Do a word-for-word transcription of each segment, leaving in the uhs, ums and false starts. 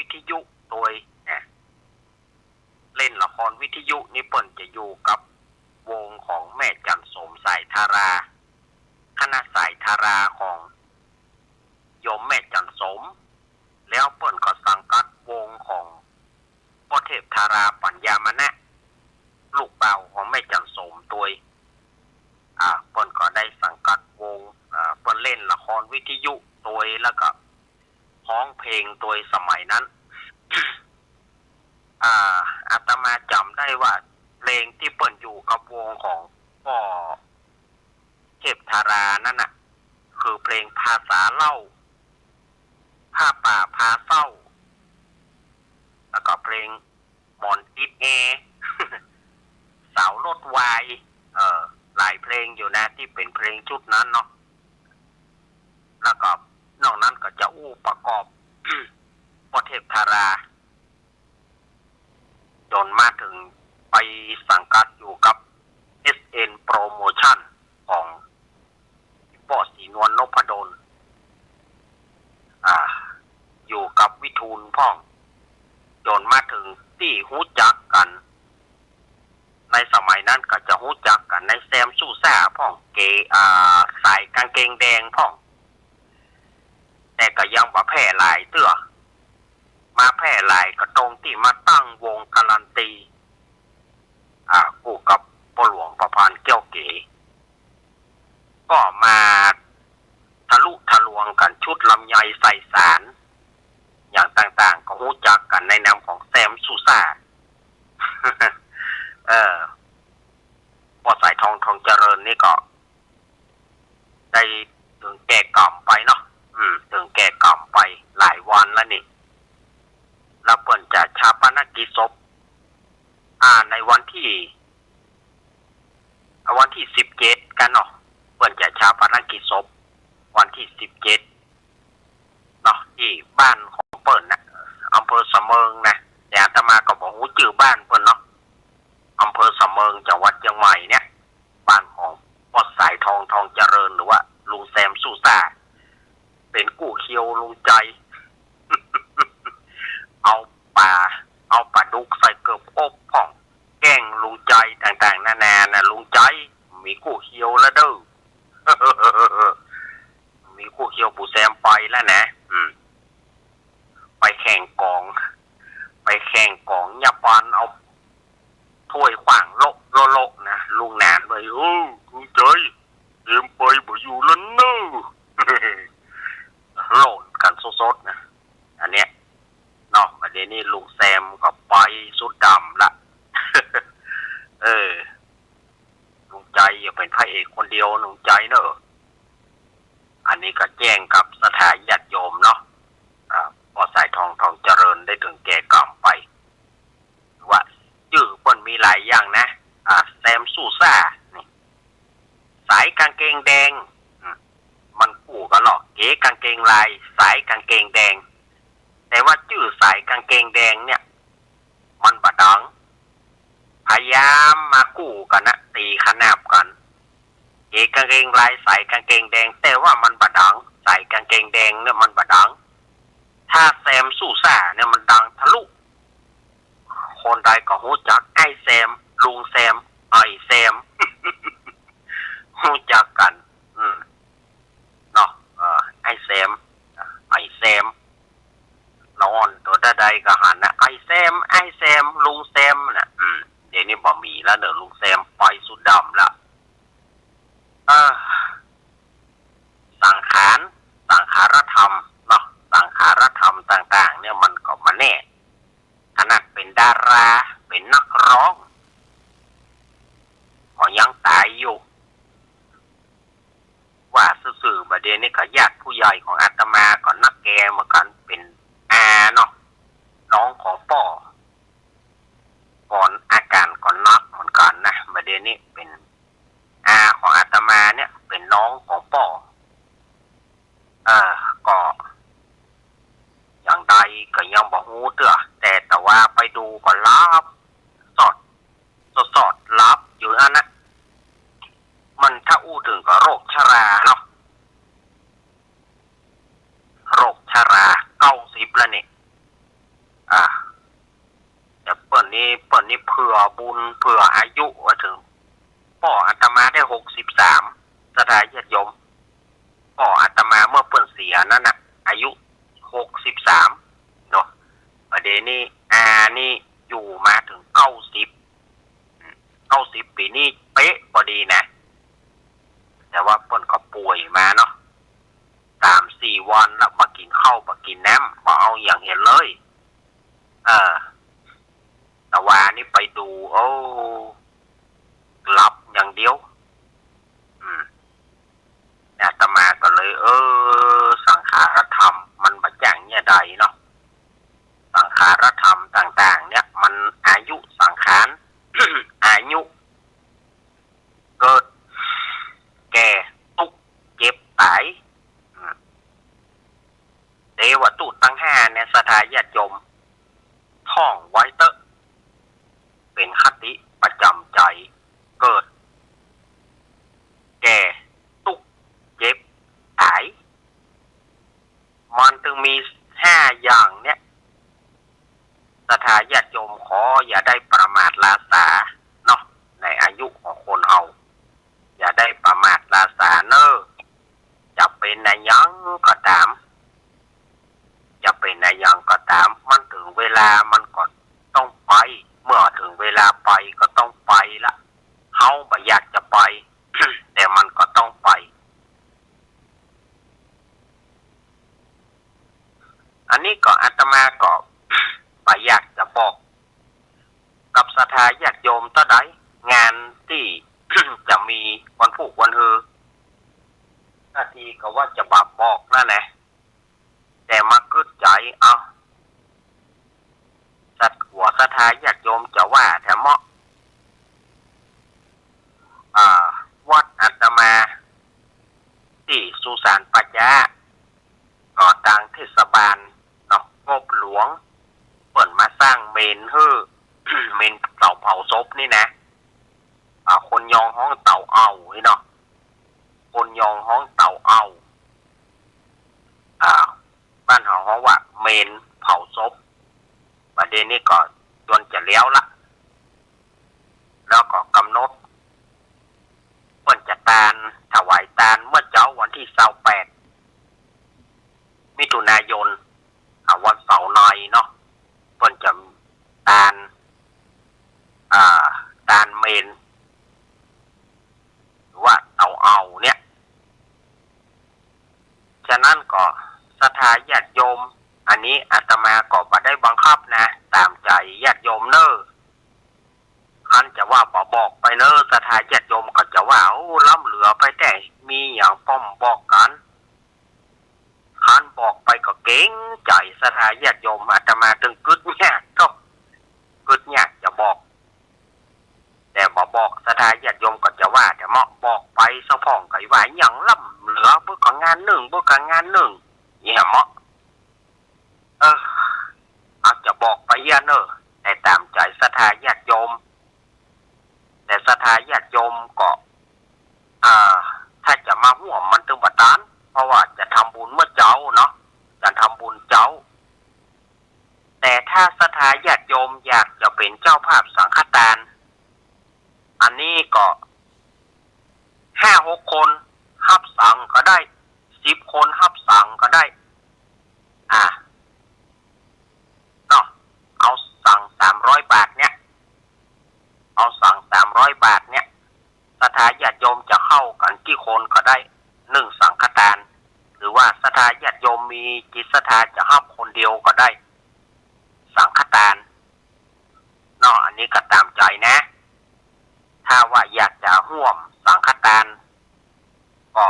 วิทยุตวยนะ เล่นละครวิทยุนี่เปิ้นจะอยู่กับวงของแม่จั๋นโสมสายธารา คณะสายธาราของโยมแม่จั๋นโสม แล้วเปิ้นก็สังกัดวงของป้อเทพธาราปัญญามณะ ลูกบ่าวของแม่จั๋นโสมตวย อ่า เปิ้นก็ได้สังกัดวง อ่า เปิ้นเล่นละครวิทยุตวย แล้วก็ฮ้องเพลงตวยสมัยนั้น อ่า อาตมาจ๋ำได้ว่าเพลงตี้เปิ้นอยู่กับวงของป้อเทพธารานั้นน่ะ คือเพลงภาษาเล่า ผ้าป่าพาเศร้า แล้วก็เพลงหมอนติดแอ สาวรถวาย เอ่อ หลายเพลงอยู่นะ ตี้เป๋นเพลงชุดนั้นเนาะ แล้วก็นอกนั้นก็จะอู้ประกอบ ป้อเทพธารา จ๋นมาเถิงไปสังกัดอยู่กับ เอสเอ็น Promotion ของป้อศรีนวลนพดล อ่า อยู่กับวิทูลพ่อง จ๋นมาเถิงตี้ฮู้จักกั๋น ในสมัยนั้นก็จะฮู้จักกั๋นในแซมสู้ซ่าพ่อง เก๋ อ่า สายก๋างเกงแดงพ่อง แต่ก็ยังบ่แพร่หลายเตื้อ มาแพร่หลายก็ตรงตี้มาตั้งวงการันตี อ่า กู้กับป้อหลวงประพานแก้วเก๋ ก็มาทะลุทะลวงกั๋นชุดลำไยไพศาล อย่างต่างๆ ก็ฮู้จักกั๋นในนามของแซมสู้ซ่า เออ ป้อสายทอง ทองเจริญนี่ก็ ได้เถิงแก่กรรมไปเนาะ อืม เถิงแก่กรรมไปหลายวันแล้วนี่ แล้วเปิ้นจะฌาปนกิจศพ อ่า ในวันตี้ อ่า วันตี้สิบเจ็ดกั๋นเนาะ เปิ้นจะฌาปนกิจศพ วันตี้สิบเจ็ดเนาะ ตี้บ้านของเปิ้นนะ อำเภอสะเมิงนะ แต่อาตมาก็บ่ฮู้จื้อบ้านเปิ้นเนาะ อำเภอสะเมิง จังหวัดเจียงใหม่เนี่ย บ้านของป้อสายทอง ทองเจริญ หรือว่าลุงแซมสู้ซ่า เป๋นกู้เคียวลุงใจ๋ เอาป๋า เอาป๋าดุกใส่เกือบอบพ่อง แกล้งลุงใจ๋ต่างๆ นานานะ ลุงใจ๋ มีกู้เคียวแล้วเด้อ มีกู้เคียว ปู่แซมไปแล้วนะ อืม ไปแข่งก๋อง ไปแข่งก๋อง ยาปานเอาถ้วยขว้างโละโละโละนะ ลุงหนานว่า "เออ ลุงใจ๋ เตรียมไปบ่อยู่แล้วเน่อ" โล่นกั๋นสดๆ นะ อันเนี้ยเนาะ บัดนี้ลุงแซมก็ไปสุดดำละ เออ ลุงใจ๋อย่าเป๋นพระเอกคนเดียว ลุงใจ๋เน่อ อันนี้ก็แจ้งกับศรัทธาญาติโยมเนาะ อ่า ป้อสายทอง ทองเจริญได้เถิงแก่กรรมไป ว่าจื้อเปิ้นมีหลายอย่างนะ อ่า แซมสู้ซ่า นี่ สายก๋างเกงแดง อืม มันกู้กั๋นลอ เก๋ก๋างเกงลาย สายก๋างเกงแดง แต่ว่าจื้อสายก๋างเกงแดงเนี่ย มันบ่ดัง พยายามมากู้กั๋นนะ ตี๋ขนาบกั๋น เก๋ก๋างเกงลาย สายก๋างเกงแดง แต่ว่ามันบ่ดัง สายก๋างเกงแดงเนี่ยมันบ่ดัง ถ้าแซมสู้ซ่าเนี่ยมันดังทะลุ คนใดก็ฮู้จัก อ้ายแซม ลุงแซม อ้ายแซม ฮู้จักกั๋น อืม เนาะ เออ อ้ายแซม อ้ายแซม ละอ่อนตั๋วใดๆ ก็หันนะ อ้ายแซม อ้ายแซม ลุงแซมน่ะ อืม เดี๋ยวนี้บ่มีแล้วเน่อ ลุงแซมไปสุดดำละ เออ สังขาร สังขารธรรมเนาะ สังขารธรรมต่างๆ เนี่ยมันก็บ่แน่ ขนาดเป๋นดารา เป๋นนักฮ้อง ก็ยังต๋ายอยู่ ว่าซื่อๆ บ่าเดี่ยวนี้ก็ญาติผู้ใหญ่ของอาตมาก็นักแก่เหมือนกั๋น เป๋นอาเนาะ น้องของป้อ ก่อนอาก๋านก็นักเหมือนกั๋นนะ บ่าเดี่ยวนี้เป๋นอาของอาตมาเนี่ย เป๋นน้องของป้อ เออ ก็ อย่างใดก็ยังบ่ฮู้เตื้อ แต่ แต่ว่าไปดูก็หลับ สอด สอดๆ หลับอยู่หั้นนะ มันถ้าอู้เถิงก็โรคชราเนาะ โรคชรา ผื่อบุญ เผื่ออายุ ว่าเถิง ป้ออาตมาได้หกสิบสาม ศรัทธาญาติโยม ป้ออาตมาเมื่อเปิ้นเสียนั้นน่ะ อายุหกสิบสามเนาะ ประเดี๋ยวนี้อานี่อยู่มาเถิงเก้าสิบ เก้าสิบปี๋นี่เป๊ะพอดีนะ แต่ว่าเปิ้นก็ป่วยมาเนาะ สามสี่วันแล้ว บ่กิ๋นข้าว บ่กิ๋นน้ำ บ่เอาหยังเหียเลย เออ ตะวานี่ไปดู โอ้ หลับอย่างเดียว อืม อาตมาก็เลย เออ สังขารธรรมมันบ่จ้างเนี่ยใดเนาะ สังขารธรรมต่างๆ เนี่ย มันอายุสังขาร อายุ เกิด แก่ ตุ๊กข์ เจ็บ ต๋าย อืม เตวะตุ๊ตังห้าเนี่ย ศรัทธาญาติโยม ท่องไว้เต๊อะ เป๋นคติประจ๋ำใจ๋ เกิด แก่ ตุ๊กข์ เจ็บ ต๋าย มันตึงมีห้าอย่างเนี่ย ศรัทธาญาติโยมขออย่าได้ประมาทลาสาเนาะ ในอายุของคนเฮา อย่าได้ประมาทลาสาเน่อ จะเป๋นอะหยังก็ต๋าม จะเป๋นอะหยังก็ต๋าม มันเถิงเวลามันก็ต้องไป เมื่อเถิงเวลาไปก็ต้องไปละ เฮาบ่อยากจะไป แต่มันก็ต้องไป อันนี้ก็อาตมาก็บ่อยากจะบอกกับศรัทธาญาติโยมเต้าใด งานตี้จะมีวันพูกวันฮือ หน้าตี้ก็ว่าจะบ่บอกนั่นแหละ แต่มากึ๊ดใจ๋ เอ้า สัตว์หัวศรัทธาญาติโยมจะว่าแถมเมาะ อ่า วัดอาตมาตี้สุสานป่าจ๊า ก็ตางเทศบาลเนาะ งบหลวง เปิ้นมาสร้างเมนหื้อ เมนเต๋าเผาศพนี่นะ อ่า คนยองฮ้องเต๋าเอานี่เนาะ คนยองฮ้องเต๋าเอา อ่า บ้านเฮาฮ้องว่าเมนเผาศพ ประเดี๋ยวนี้ก็จวนจะแล้วละ แล้วก็กำหนด เปิ้นจะตาน ถวายตานเมื่อเจ๊าวันตี้ซาวแปด มิถุนายน อ่า วันเสาร์ในเนาะ เปิ้นจะตาน อ่า ตานเมน หรือว่าเต๋าเอาเนี่ย ฉะนั้นก็ศรัทธาญาติโยม อันนี้อาตมาก็บ่ได้บังคับนะ ต๋ามใจ๋ญาติโยมเน่อ คันจะว่าบ่บอกไปเน่อ ศรัทธาญาติโยมก็จะว่า โอ้ ล้ำเหลือไปแต๊ มีหยังป้อมบอกกั๋น คันบอกไปก็เกรงใจ๋ศรัทธาญาติโยม อาตมาตึงกึ๊ดยากเนาะ กึ๊ดยากจะบอก แต่บ่บอกศรัทธาญาติโยมก็จะว่าแถมเมาะ บอกไปซะพ่องก็ว่าหยังล้ำเหลือ เบิ่งก็งานนึ่ง เบิ่งก็งานนึ่ง เนี่ยเมาะ เออ เอาจะบอกไปเยียะเน่อ แต่ต๋ามใจ๋ศรัทธาญาติโยม แต่ศรัทธาญาติโยมก็ อ่า ถ้าจะมาฮ่วมมันตึงบ่ตัน เพราะว่าจะทำบุญเมื่อเจ๊าเนาะ จะทำบุญเจ๊า แต่ถ้าศรัทธาญาติโยมอยากจะเป๋นเจ้าภาพสังฆตาน อันนี้ก็ห้าหกคนฮับสังก็ได้ สิบคนฮับสังก็ได้ อ่า เนาะ เอาสังสามร้อยบาทเนี่ย เอาสังสามร้อยบาทเนี่ย ศรัทธาญาติโยมจะเข้ากั๋นกี่คนก็ได้ นึ่งสังฆตาน หรือว่าศรัทธาญาติโยมมีจิตศรัทธาจะฮับคนเดียวก็ได้ สังฆตาน เนาะ อันนี้ก็ต๋ามใจ๋นะ ถ้าว่าอยากจะฮ่วมสังฆตาน ก็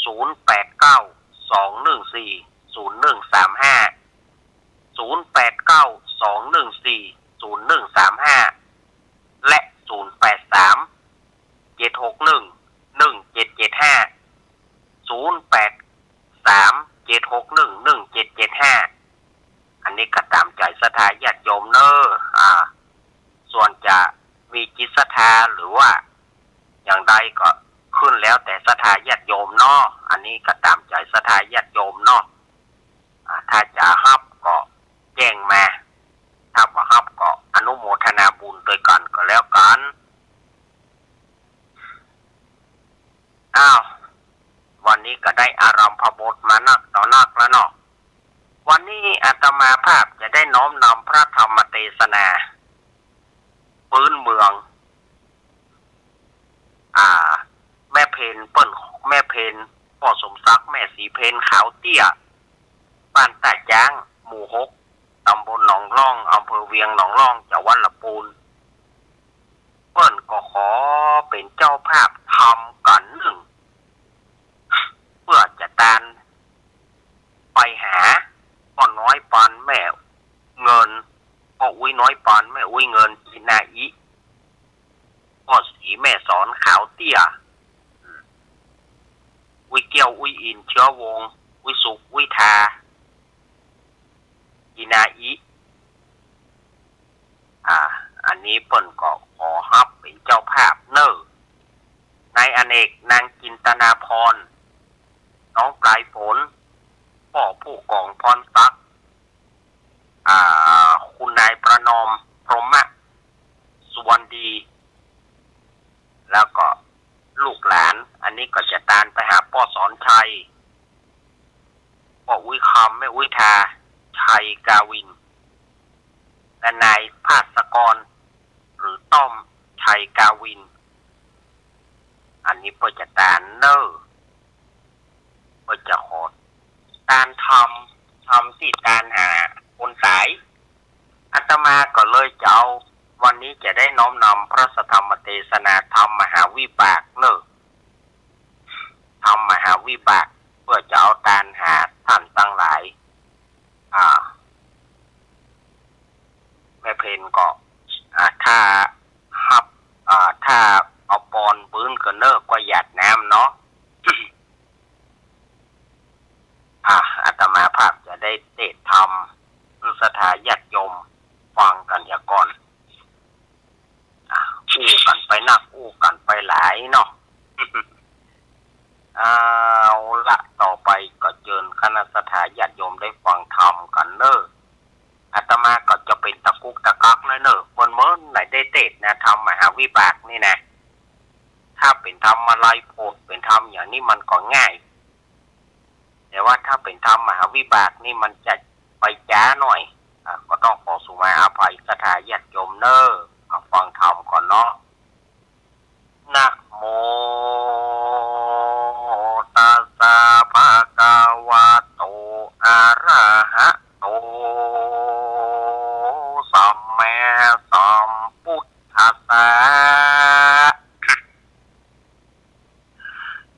ศูนย์แปดเก้า สองหนึ่งสี่ ศูนย์หนึ่งสามห้า ศูนย์แปดเก้า สองหนึ่งสี่ ศูนย์หนึ่งสามห้า และ ศูนย์แปดสาม เจ็ดหกหนึ่ง หนึ่งเจ็ดเจ็ดห้า ศูนย์แปดสาม เจ็ดหกหนึ่ง หนึ่งเจ็ดเจ็ดห้า อันนี้ก็ต๋ามใจ๋ศรัทธาญาติโยมเน่อ อ่า ส่วนจะมีจิตศรัทธาหรือว่าอย่างใดก็ขึ้นแล้วแต่ศรัทธาญาติโยมเนาะ อันนี้ก็ต๋ามใจ๋ศรัทธาญาติโยมเนาะ อ่า ถ้าจะฮับก็แจ้งมา ถ้าบ่ฮับก็อนุโมทนาบุญตวยกั๋น บทมานักต่อนักแล้วเนาะ วันนี้อาตมาภาพจะได้น้อมนำพระธรรมเตสนา ปื๊นเมือง อ่า แม่เพน เปิ้น แม่เพน ป้อสมศักดิ์ แม่ศรีเพน ขาวเตี้ย บ้านต้าจ๊าง หมู่หก ตำบลหนองล่อง อำเภอเวียงหนองล่อง จังหวัดละปูน เปิ้นก็ขอเป๋นเจ้าภาพธรรมกั๋นนึ่ง เปื้อจะตานไปหาป้อน้อยปานแม่เงิน ป้ออุ๊ยน้อยปานแม่อุ๊ยเงิน จีนาอิ ป้อศรีแม่สอน ขาวเตี้ย อุ๊ยเกี้ยว อุ๊ยอิน เชื้อวงศ์ อุ๊ยสุก อุ๊ยทา จีนาอิ อ่า อันนี้เปิ้นก็ขอฮับเป๋นเจ้าภาพเน่อ นายอเนก นางจินตนาพร น้องปลายฝน ป้อผู้กองพรศักดิ์ อ่า คุณนายประนอม พรหมะ สุวรรณดี แล้วก็ลูกหลาน อันนี้ก็จะตานไปหาป้อสอนชัย ป้ออุ๊ยคำ แม่อุ๊ยทา ชัยกาวิน และนายภาสกร หรือต้อม ชัยกาวิน อันนี้เปิ้นจะตานเน่อ เปิ้นจะขอตานธรรม ธรรมตี้ตานหาคนต๋าย อาตมาก็เลยจะเอา วันนี้จะได้น้อมนำพระสัทธรรมเตสนาธรรมมหาวิบากเน่อ ธรรมมหาวิบาก เปื้อจะเอาตานหาต้านตังหลาย อ่า แม่เพนก็ อ่า ถ้าฮับ อ่า ถ้าเอาปอนปื๊นกั๋นเน่อ ก็หยาดน้ำเนาะ อ่า อาตมาภาพจะได้เตสน์ธรรมหื้อศรัทธาญาติโยมฟังกั๋นเหียก่อน อ่า อู้กั๋นไปนัก อู้กั๋นไปหลายเนาะ เอาละ ต่อไปก็เจิญคณะศรัทธาญาติโยมได้ฟังธรรมกั๋นเน่อ อาตมาก็จะเป๋นตะกุกตะกักหน้อยเน่อ เมินๆ ไหนได้เตสน์นะ ธรรมมหาวิบากนี่นะ ถ้าเป๋นธรรมลัยโผด เป๋นธรรมอย่างนี้มันก็ง่าย แต่ว่าถ้าเป๋นธรรมมหาวิบากนี่มันจะไปจ๊าหน่อย อ่ะ ก็ต้องขอสุมาอภัยศรัทธาญาติโยมเน่อ มาฟังธรรมก่อนเนาะ นะโมตัสสะ ภะคะวะโต อะระหะโต สัมมาสัมพุทธัสสะ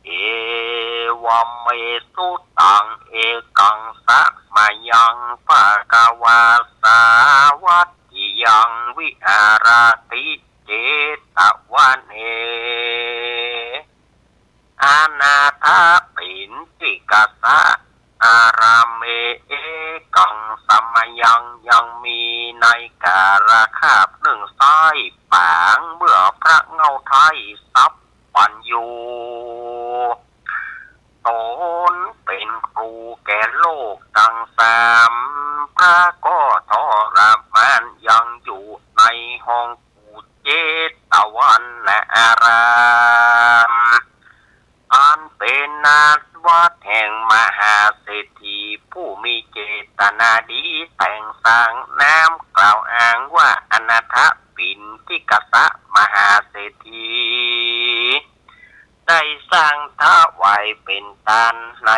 เอวะเม สุตัง เอกัง สะมะยัง ภะคะวา สาวัตถิยัง วิหะระติ เจตวะเน อนาถปิณฑิกะสะ อารามเม เอกัง สะมะยัง ยังมีในกาลคาบนึ่ง สายป๋าง เมื่อพระเง้าไท้สัพพัญญู ต๋นเป๋นครูแก่โลกตังสาม พระก็ทรมานยังอยู่ในห้อง กุเจตวนาราม อันเป๋นนาวัดแห่งมหาเศรษฐีผู้มีเจตนาดีแต่งสร้างนามกล่าวอ้างว่าอนาถปิณฑิกะสะมหาเศรษฐี ได้สร้างถวายเป๋นตานใน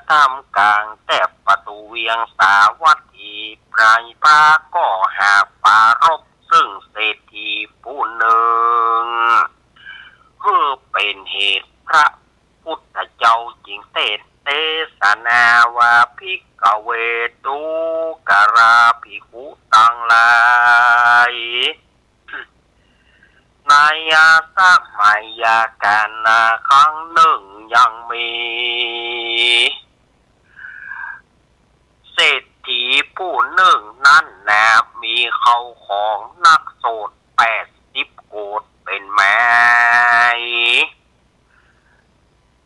ท่ามกลางแถบประตูเวียงสาวัตถี พระก็หากปรารภ ซึ่งเศรษฐีผู้นึ่ง หื้อเป๋นเหตุพระพุทธเจ้าจึงเตสน์เตสนาว่า ภิกขะเว ดูกราภิกขุตังหลาย ในสมัยกาลครั้งนึ่งยังมี เศรษฐีผู้นึ่งนั้นนา มีเข้าของนักโสดแปดสิบโกฏเป๋นไม้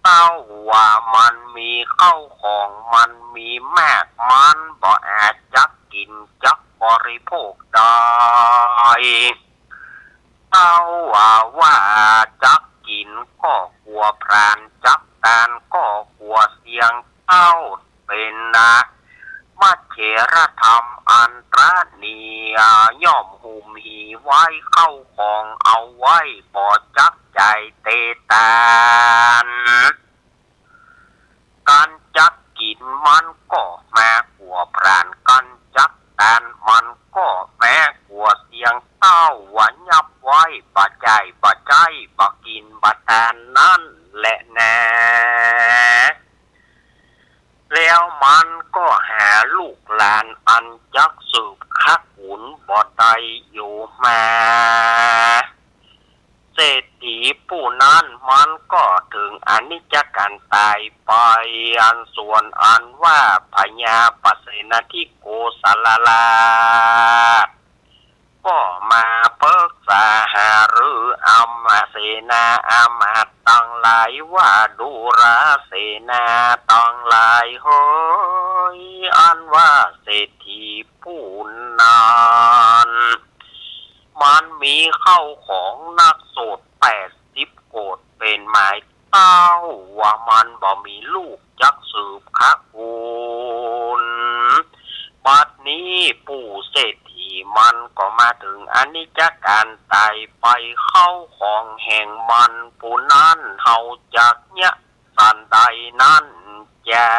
เต้าว่ามันมีเข้าของมันมีมาก มันบ่อาจจักกิ๋นจักบริโภคได้ เต้าว่า ว่าจักกิ๋นก็กั๋วพราน จักตานก็กั๋วเสี้ยง เต้าเป๋นนะ มะเถรธรรมอันตระหนี่ ย่อมหุ้มหีไว้เข้าของเอาไว้ บ่จักจ่ายเตตาน กั๋นจักกิ๋นมันก็มากั๋วพร่าน กั๋นจักตานมันก็มากั๋วเสี้ยง เต้าว่ายับไว้ บ่จ่ายบ่ใจ๊ บ่กิ๋นบ่ตานนั้นแหละนา แล้วมันก็หาลูกหลานอันจักสืบขะกุ๋นบ่ได้อยู่มา เศรษฐีผู้นั้นมันก็เถิงอนิจจการต๋ายไป อันส่วนอันว่าพญาปเสนทิโกศลราช ก็มาปึกษาหารืออำมาตย์เสนาอามาตย์ตังหลายว่า ดูราเสนาตังหลายเหย อันว่าเศรษฐีผู้นั้น มันมีเข้าของนักโสดแปดสิบโกฏเป๋นหมาย เต้าว่ามันบ่มีลูกจักสืบขะกุ๋น บัดนี้ปู่เศรษฐีมันก็มาเถิงอนิจจการต๋ายไป เข้าของแห่งมันผู้นั้นเฮาจักเยียะสันใดนั้นจา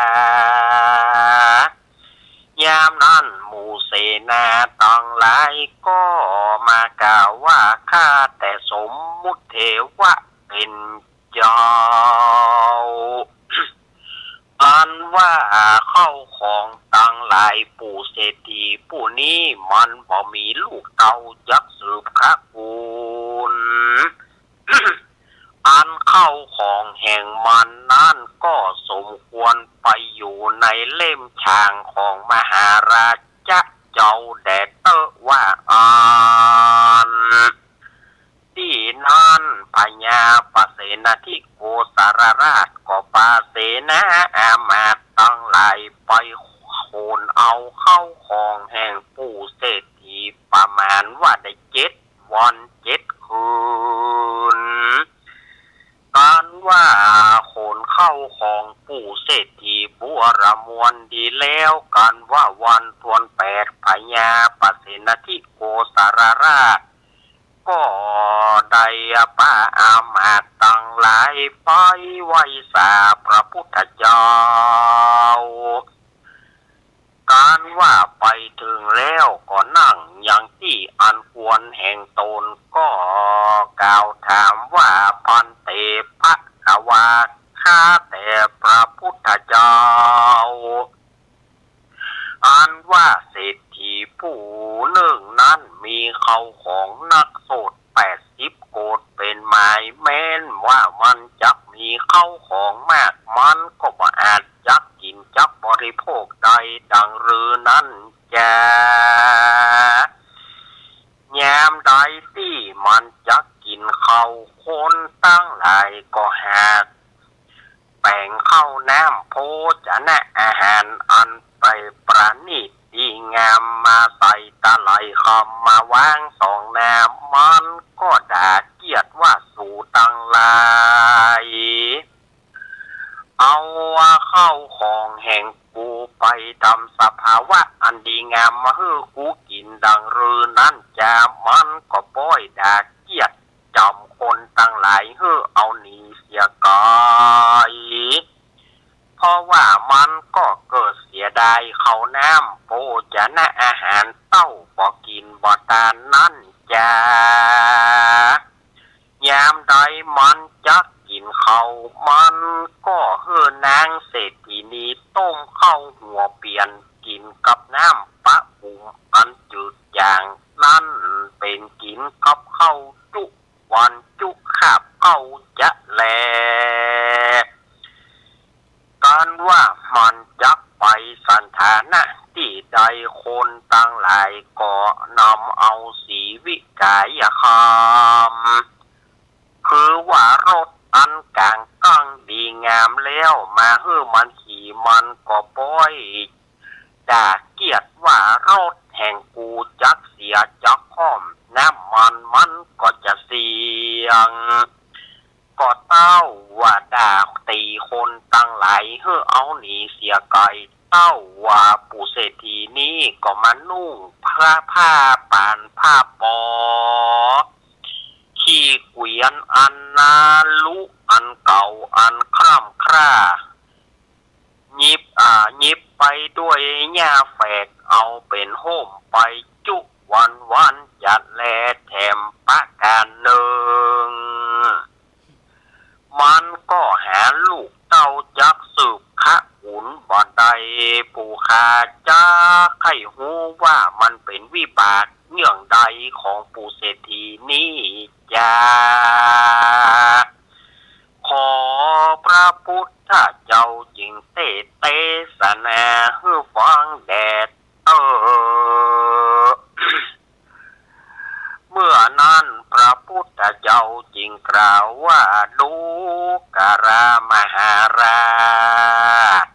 ยามนั้นหมู่เสนาตังหลายก็มากล่าวว่า ข้าแต่สมมุติเถระเป๋นเจ้า อันว่าเข้าของตังหลายปู่เศรษฐีผู้นี้มันบ่มีลูกเต้าจักสืบขะกุ๋น อันเข้าของแห่งมันนั้นก็สมควรไปอยู่ในเล่มฉางของมหาราชะเจ้าแด่เต๊อะว่าอั้น ตี้นั้นพญาปเสนทิโกศลราชก็ปาเสนาอามาตย์ตังหลายไปขนเอาเข้าของแห่งปู่เศรษฐีประมาณว่าได้เจ็ดวันเจ็ดคืน กันว่าขนเข้าของปู่เศรษฐีบัวระมวลดีแล้ว กันว่าวันทวนแปดพญาปเสนทิโกศลราช ก็ได้ปาอามาตย์ตังหลายไปไหว้สาพระพุทธเจ้า กันว่าไปเถิงแล้วก็นั่งยังตี้อันควรแห่งตน ก็กล่าวถามว่า ภันเต ภะคะวา ข้าแต่พระพุทธเจ้า อันว่าเศรษฐีผู้นึ่งนั้นมีเข้าของนักโสดแปดสิบโกฏเป๋นหมาย แม้นว่ามันจักมีเข้าของมาก มันก็บ่อาจจักกิ๋นจักบริโภคได้ดังรือนั้นจา ยามใดตี้มันจักกิ๋นเข้า คนตังหลายก็หากแป๋งข้าวน้ำโภชนะอาหารอันไปประณีตดีงามมาใส่ตะไหล่คำมาวางสองหน้า มันก็ด่าเกียจว่า สูตังหลาย เอาเข้าของแห่งกูไปต๋ามสภาวะอันดีงามมาหื้อกูกิ๋นดังรือนั้นจา มันก็ป้อยด่าเกียจจ๋ำคนตังหลายหื้อเอาหนีเสียก๋าย เพราะว่ามันก็เกิดเสียดายข้าวน้ำโภชนะอาหารเต้าบ่กิ๋นบ่ตานนั้นจา ยามใดมันจักกิ๋นข้าว มันก็หื้อนางเศรษฐีนีต้มข้าวหัวเปียนกิ๋นกับน้ำปะปุ๋มอันจืดจ๋างนั้น เป๋นกิ๋นกับข้าวจุวันจุคาบข้าวจะแล กันว่ามันจักไปสันฐานะตี้ใด คนตังหลายก็นำเอาสีวิกายคำ คือว่ารถอันก๋างก้างดีงามแล้วมาหื้อมันขี่ มันก็ป้อยด่าเกียจว่ารถแห่งกูจักเสียจักฮ่อม น้ำมันมันก็จะเสี้ยง ก็เต้าว่าด่าตี๋คนตังหลายหื้อเอาหนีเสียไก๋ เต้าว่าปู่เศรษฐีนี้ก็มานุ่งผ้า ผ้าป่านผ้าปอ ขี้เกวียนอันนาลุอันเก่าอันคร่ำคร่า หยิบ อ่า หยิบไปด้วยหญ้าแฝก เอาเป๋นฮ่มไปจุวันวันจะแล แถมประก๋านนึ่ง มันก็หาลูกเต้าจักสืบขะขุนบ่ได้ ผู้ข้าจะใค่ฮู้ว่ามันเป๋นวิบากเยื่องใดของปู่เศรษฐีนี้จา ขอพระพุทธเจ้าจึงเต เตสนาหื้อฟังแด่เต๊อะ เมื่อนั้นพระพุทธเจ้าจึงกล่าวว่า ดูกรามหาราช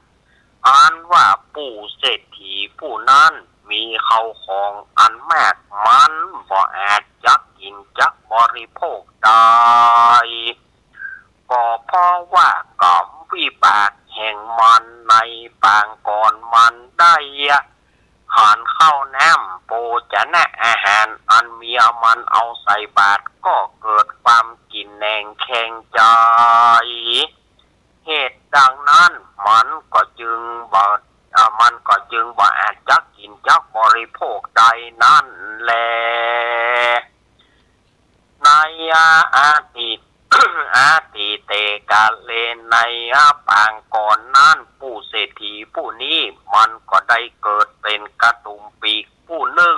อันว่าปู่เศรษฐีผู้นั้นมีเข้าของอันมาก มันบ่อาจจักกิ๋นจักบริโภคได้ ก็เพราะว่ากรรมวิบากแห่งมันในปางก่อนมันได้หันข้าวน้ำโภชนะอาหารอันเมียมันเอาใส่บาตร ก็เกิดความกินแหนงแคงใจ๋ เหตุดังนั้นมันก็จึงบ่ อ่า มันก็จึงบ่อาจจักกิ๋นจักบริโภคได้นั้นแล ในอดีต อดีเตกาเล ในปางก่อนนั้น ปู่เศรษฐีผู้นี้มันก็ได้เกิดเป๋นกระดุมปีกผู้นึ่ง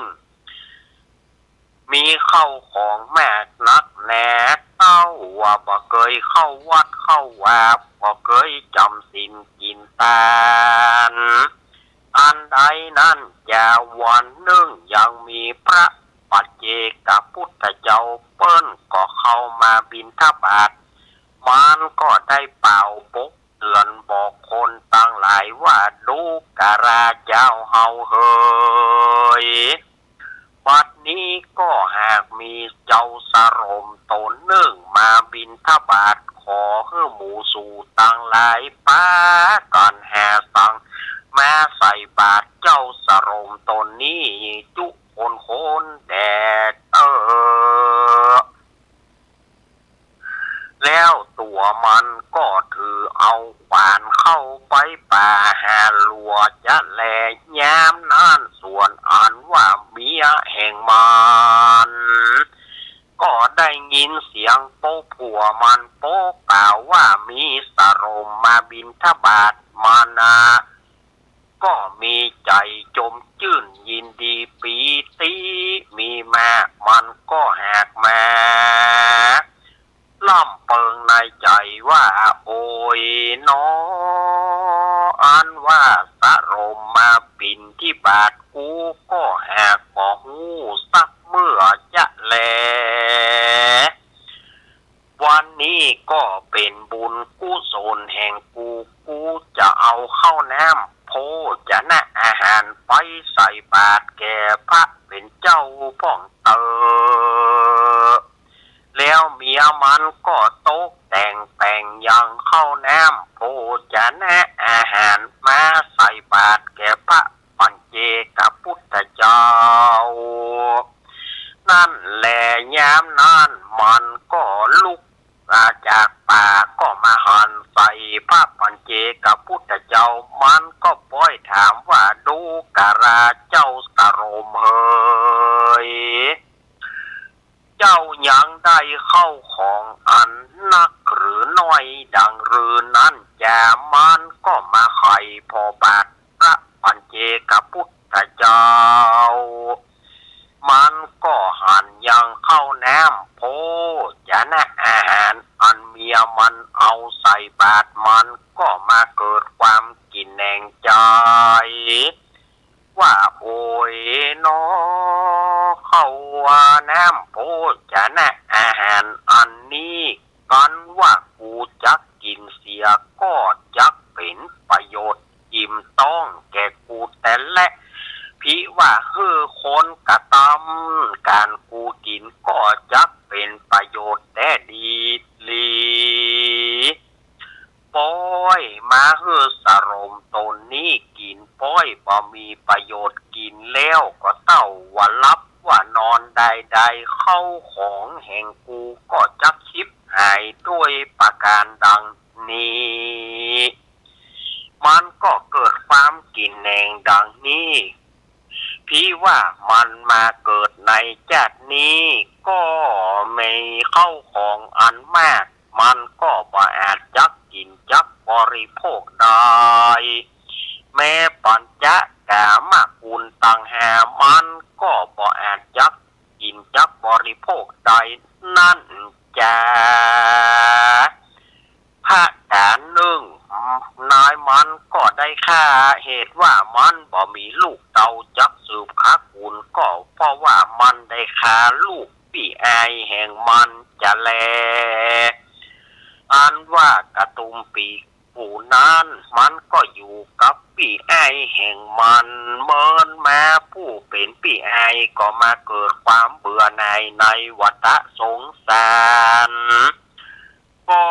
มีเข้าของมากนักแน่ เต้าว่าบ่เกยเข้าวัดเข้าวา บ่เกยจ๋ำศีลกิ๋นตาน อันใดนั้นจา วันนึ่งยังมีพระปัจเจกพุทธเจ้าเปิ้นก็เข้ามาบิณฑบาต มันก็ได้เป่าปกเตือนบอกคนตังหลายว่า ดูกราเจ้าเฮาเหย บัดนี้ก็หากมีเจ้าสรมต๋นนึ่งมาบิณฑบาต ขอหื้อหมู่สูตังหลายปากั๋นหาสังมาใส่บาตรเจ้าสรมต๋นนี้จุคนคนแด่เต๊อะ แล้วตั๋วมันก็ถือเอาขวานเข้าไปป่าหาหลัวจะแล ยามนั้นส่วนอันว่าเมียแห่งมันก็ได้ยินเสียงโป๊ผัวมันโป๊กล่าวว่า มีสรมมาบิณฑบาต มันนา ก็มีใจ๋จมจื้นยินดีปีติ มีมา มันก็หากมา ล่ำเปิงในใจ๋ว่า โอยหนอ อันว่าสรมมาบิณฑบาต กูก็หากบ่ฮู้สักเมื่อจะแล วันนี้ก็เป๋นบุญกุศลแห่งกู กูจะเอาข้าวน้ำโภชนะอาหารไปใส่บาตรแก่พระเป๋นเจ้าพ่องเต๊อะ แล้วเมียมันก็ตกแต่งแป๋งยังข้าวน้ำโภชนะอาหารมาใส่บาตรแก่พระปัจเจกพุทธเจ้า นั้นแล ยามนั้นมันก็ลุก อ่า จากป่าก็มาหันใส่พระปัจเจกพุทธเจ้า มันก็ป้อยถามว่า ดูกราเจ้าสรมเหย เจ้ายังได้เข้าของอันนักหรือน้อยดังรือนั้นจา มันก็มาไขผ่อบาตรพระปัจเจกพุทธเจ้า มันก็หันยังข้าวน้ำโภชนะอาหารอันเมียมันเอาใส่บาตร มันก็มาเกิดความกินแหนงใจ๋ ว่า โอยหนอ ข้าวน้ำโภชนะอาหารอันนี้ กันว่ากูจักกิ๋นเสียก็จักเป๋นประโยชน์อิ่มต๊องแก่กูแต๊แล ผิว่าหื้อคนกระตำก๋านกูกิ๋นก็จักเป๋นประโยชน์แต๊ดีหลี มาหื้อสะหลมต๋นนี้กิ๋นป๊อยบ่มีประโยชน์ กิ๋นแล้วก็เต้าว่าหลับว่านอนได้ๆ เข้าของแห่งกูก็จักฉิบหายด้วยประก๋านดังนี้ มันก็เกิดความกิ๋นแหนงดังนี้ ตี้ว่ามันมาเกิดในจาตินี้ ก็มีเข้าของอันมาก มันก็บ่อาจจักกิ๋นจักบริโภคได้ แม้ปัญจกามคุณตังห้า มันก็บ่อาจจักกิ๋นจักบริโภคได้นั้นจา พระก๋านนึ่ง นายมันก็ได้ฆ่า เหตุว่ามันบ่มีลูกเต้าจักสืบขะกู๋น ก็เพราะว่ามันได้ฆ่าลูกปี้อ้ายแห่งมันจาแล อันว่ากระตุมปีกผู้นั้น มันก็อยู่กับปี้อ้ายแห่งมัน เมินมาผู้เป๋นปี้อ้ายก็มาเกิดความเบื่อหน่ายในวัฏสงสาร ก็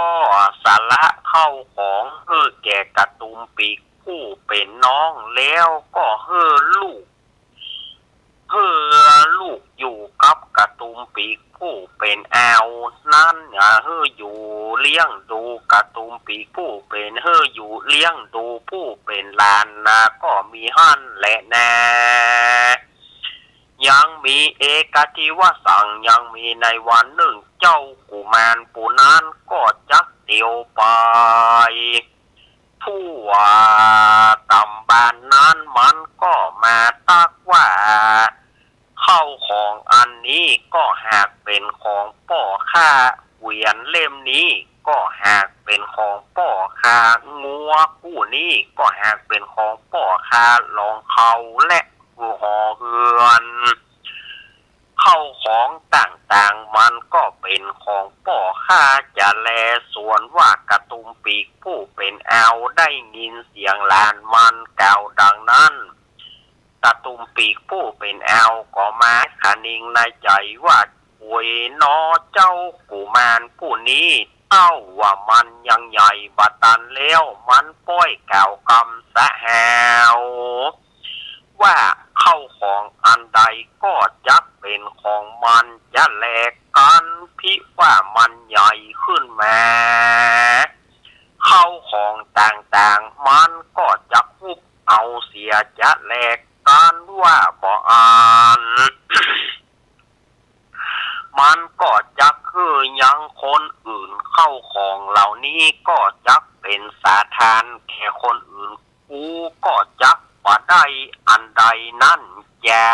สละเข้าของหื้อแก่กระตุมปีกผู้เป๋นน้อง แล้วก็หื้อลูก หื้อลูกอยู่กับกระตุมปีกผู้เป๋นอ้าวนั้น หื้ออยู่เลี้ยงดูกระตุมปีกผู้เป๋น หื้ออยู่เลี้ยงดูผู้เป๋นหลานนา ก็มีหั้นแหละนา ยังมี เอกทิวสัง ยังมีในวันนึ่ง เจ้ากุมารผู้นั้นก็จักเตียวไป ทั่วต๋ามบ้านนั้น มันก็มาตักว่า เข้าของอันนี้ก็หากเป๋นของป้อข้า เขวียนเล่มนี้ก็หากเป๋นของป้อข้า งัวคู่นี้ก็หากเป๋นของป้อข้า รองเข่าและหอเฮือน เข้าของต่างๆ มันก็เป๋นของป้อข้าจาแล ส่วนว่ากระตุมปีกผู้เป๋นอ้าวได้ยินเสียงหลานมันกล่าวดังนั้น กระตุมปีกผู้เป๋นอ้าวก็มาคะนิงในใจ๋ว่า โอยหนอเจ้ากุมารผู้นี้ เต้าว่ามันยังใหญ่บ่ตันแล้ว มันป้อยกล่าวกำสะหาว ว่าเข้าของอันใดก็จักเป๋นของมันจาแล กั๋นพิว่ามันใหญ่ขึ้นมา เข้าของต่างๆ มันก็จักฮุบเอาเสียจาแล กั๋นว่าบ่อั้น มันก็จักหื้อยังคนอื่น เข้าของเหล่านี้ก็จักเป๋นสาทานแก่คนอื่น กูก็จักบ่ได้อันใดนั้นจา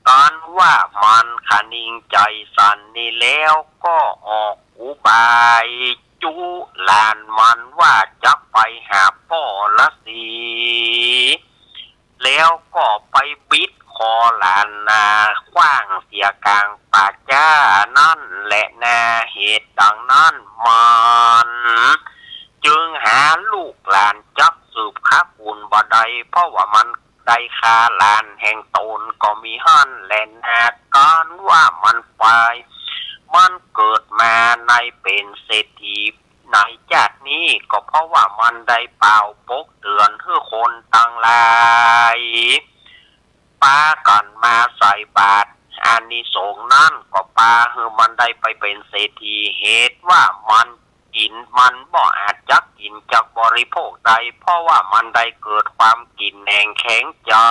กั๋นว่ามันคะนิงใจ๋สันนี้แล้วก็ออกอุบายจุหลานมันว่าจักไปหาป้อฤๅษี แล้วก็ไปบิดคอหลานนาขว้างเสียก๋างป่าจ๊านั้นแหละนา เหตุดังนั้นมันจึงหาลูกหลานจักสืบขะกู๋นบ่ได้ เพราะว่ามันได้ฆ่าหลานแห่งต๋นก็มีหั้นแหละนา กั๋นว่ามันไป มันเกิดมาในเป๋นเศรษฐี ในจาตินี้ก็เพราะว่ามันได้เป่าปกเตื๋อนหื้อคนตังหลายปากั๋นมาใส่บาตร อานิสงส์นั้นก็ปาหื้อมันได้ไปเป๋นเศรษฐี เหตุว่ามันกิ๋นมันบ่อาจจักกิ๋นจักบริโภคได้ เพราะว่ามันได้เกิดความกิ๋นแหนงแข็งใจ๋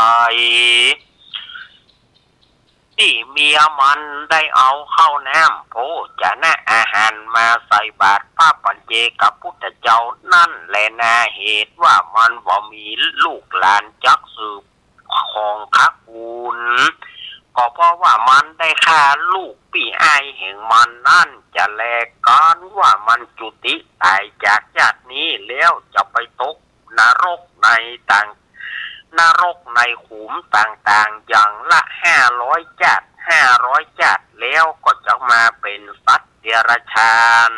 ตี้เมียมันได้เอาข้าวน้ำโภชนะอาหารมาใส่บาตรพระปัจเจกพุทธเจ้านั้นแหละนา เหตุว่ามันบ่มีลูกหลานจักสืบของขะกู๋น ก็เพราะว่ามันได้ฆ่าลูกปี้อ้ายแห่งมันนั้นจาแล กั๋นว่ามันจุติต๋ายจากจาตินี้แล้วจะไปตก นรกในต่าง นรกในขุมต่างๆ อย่างละห้าร้อยจาติ ห้าร้อยจาติ แล้วก็จะมาเป๋นสัตว์เดรัจฉาน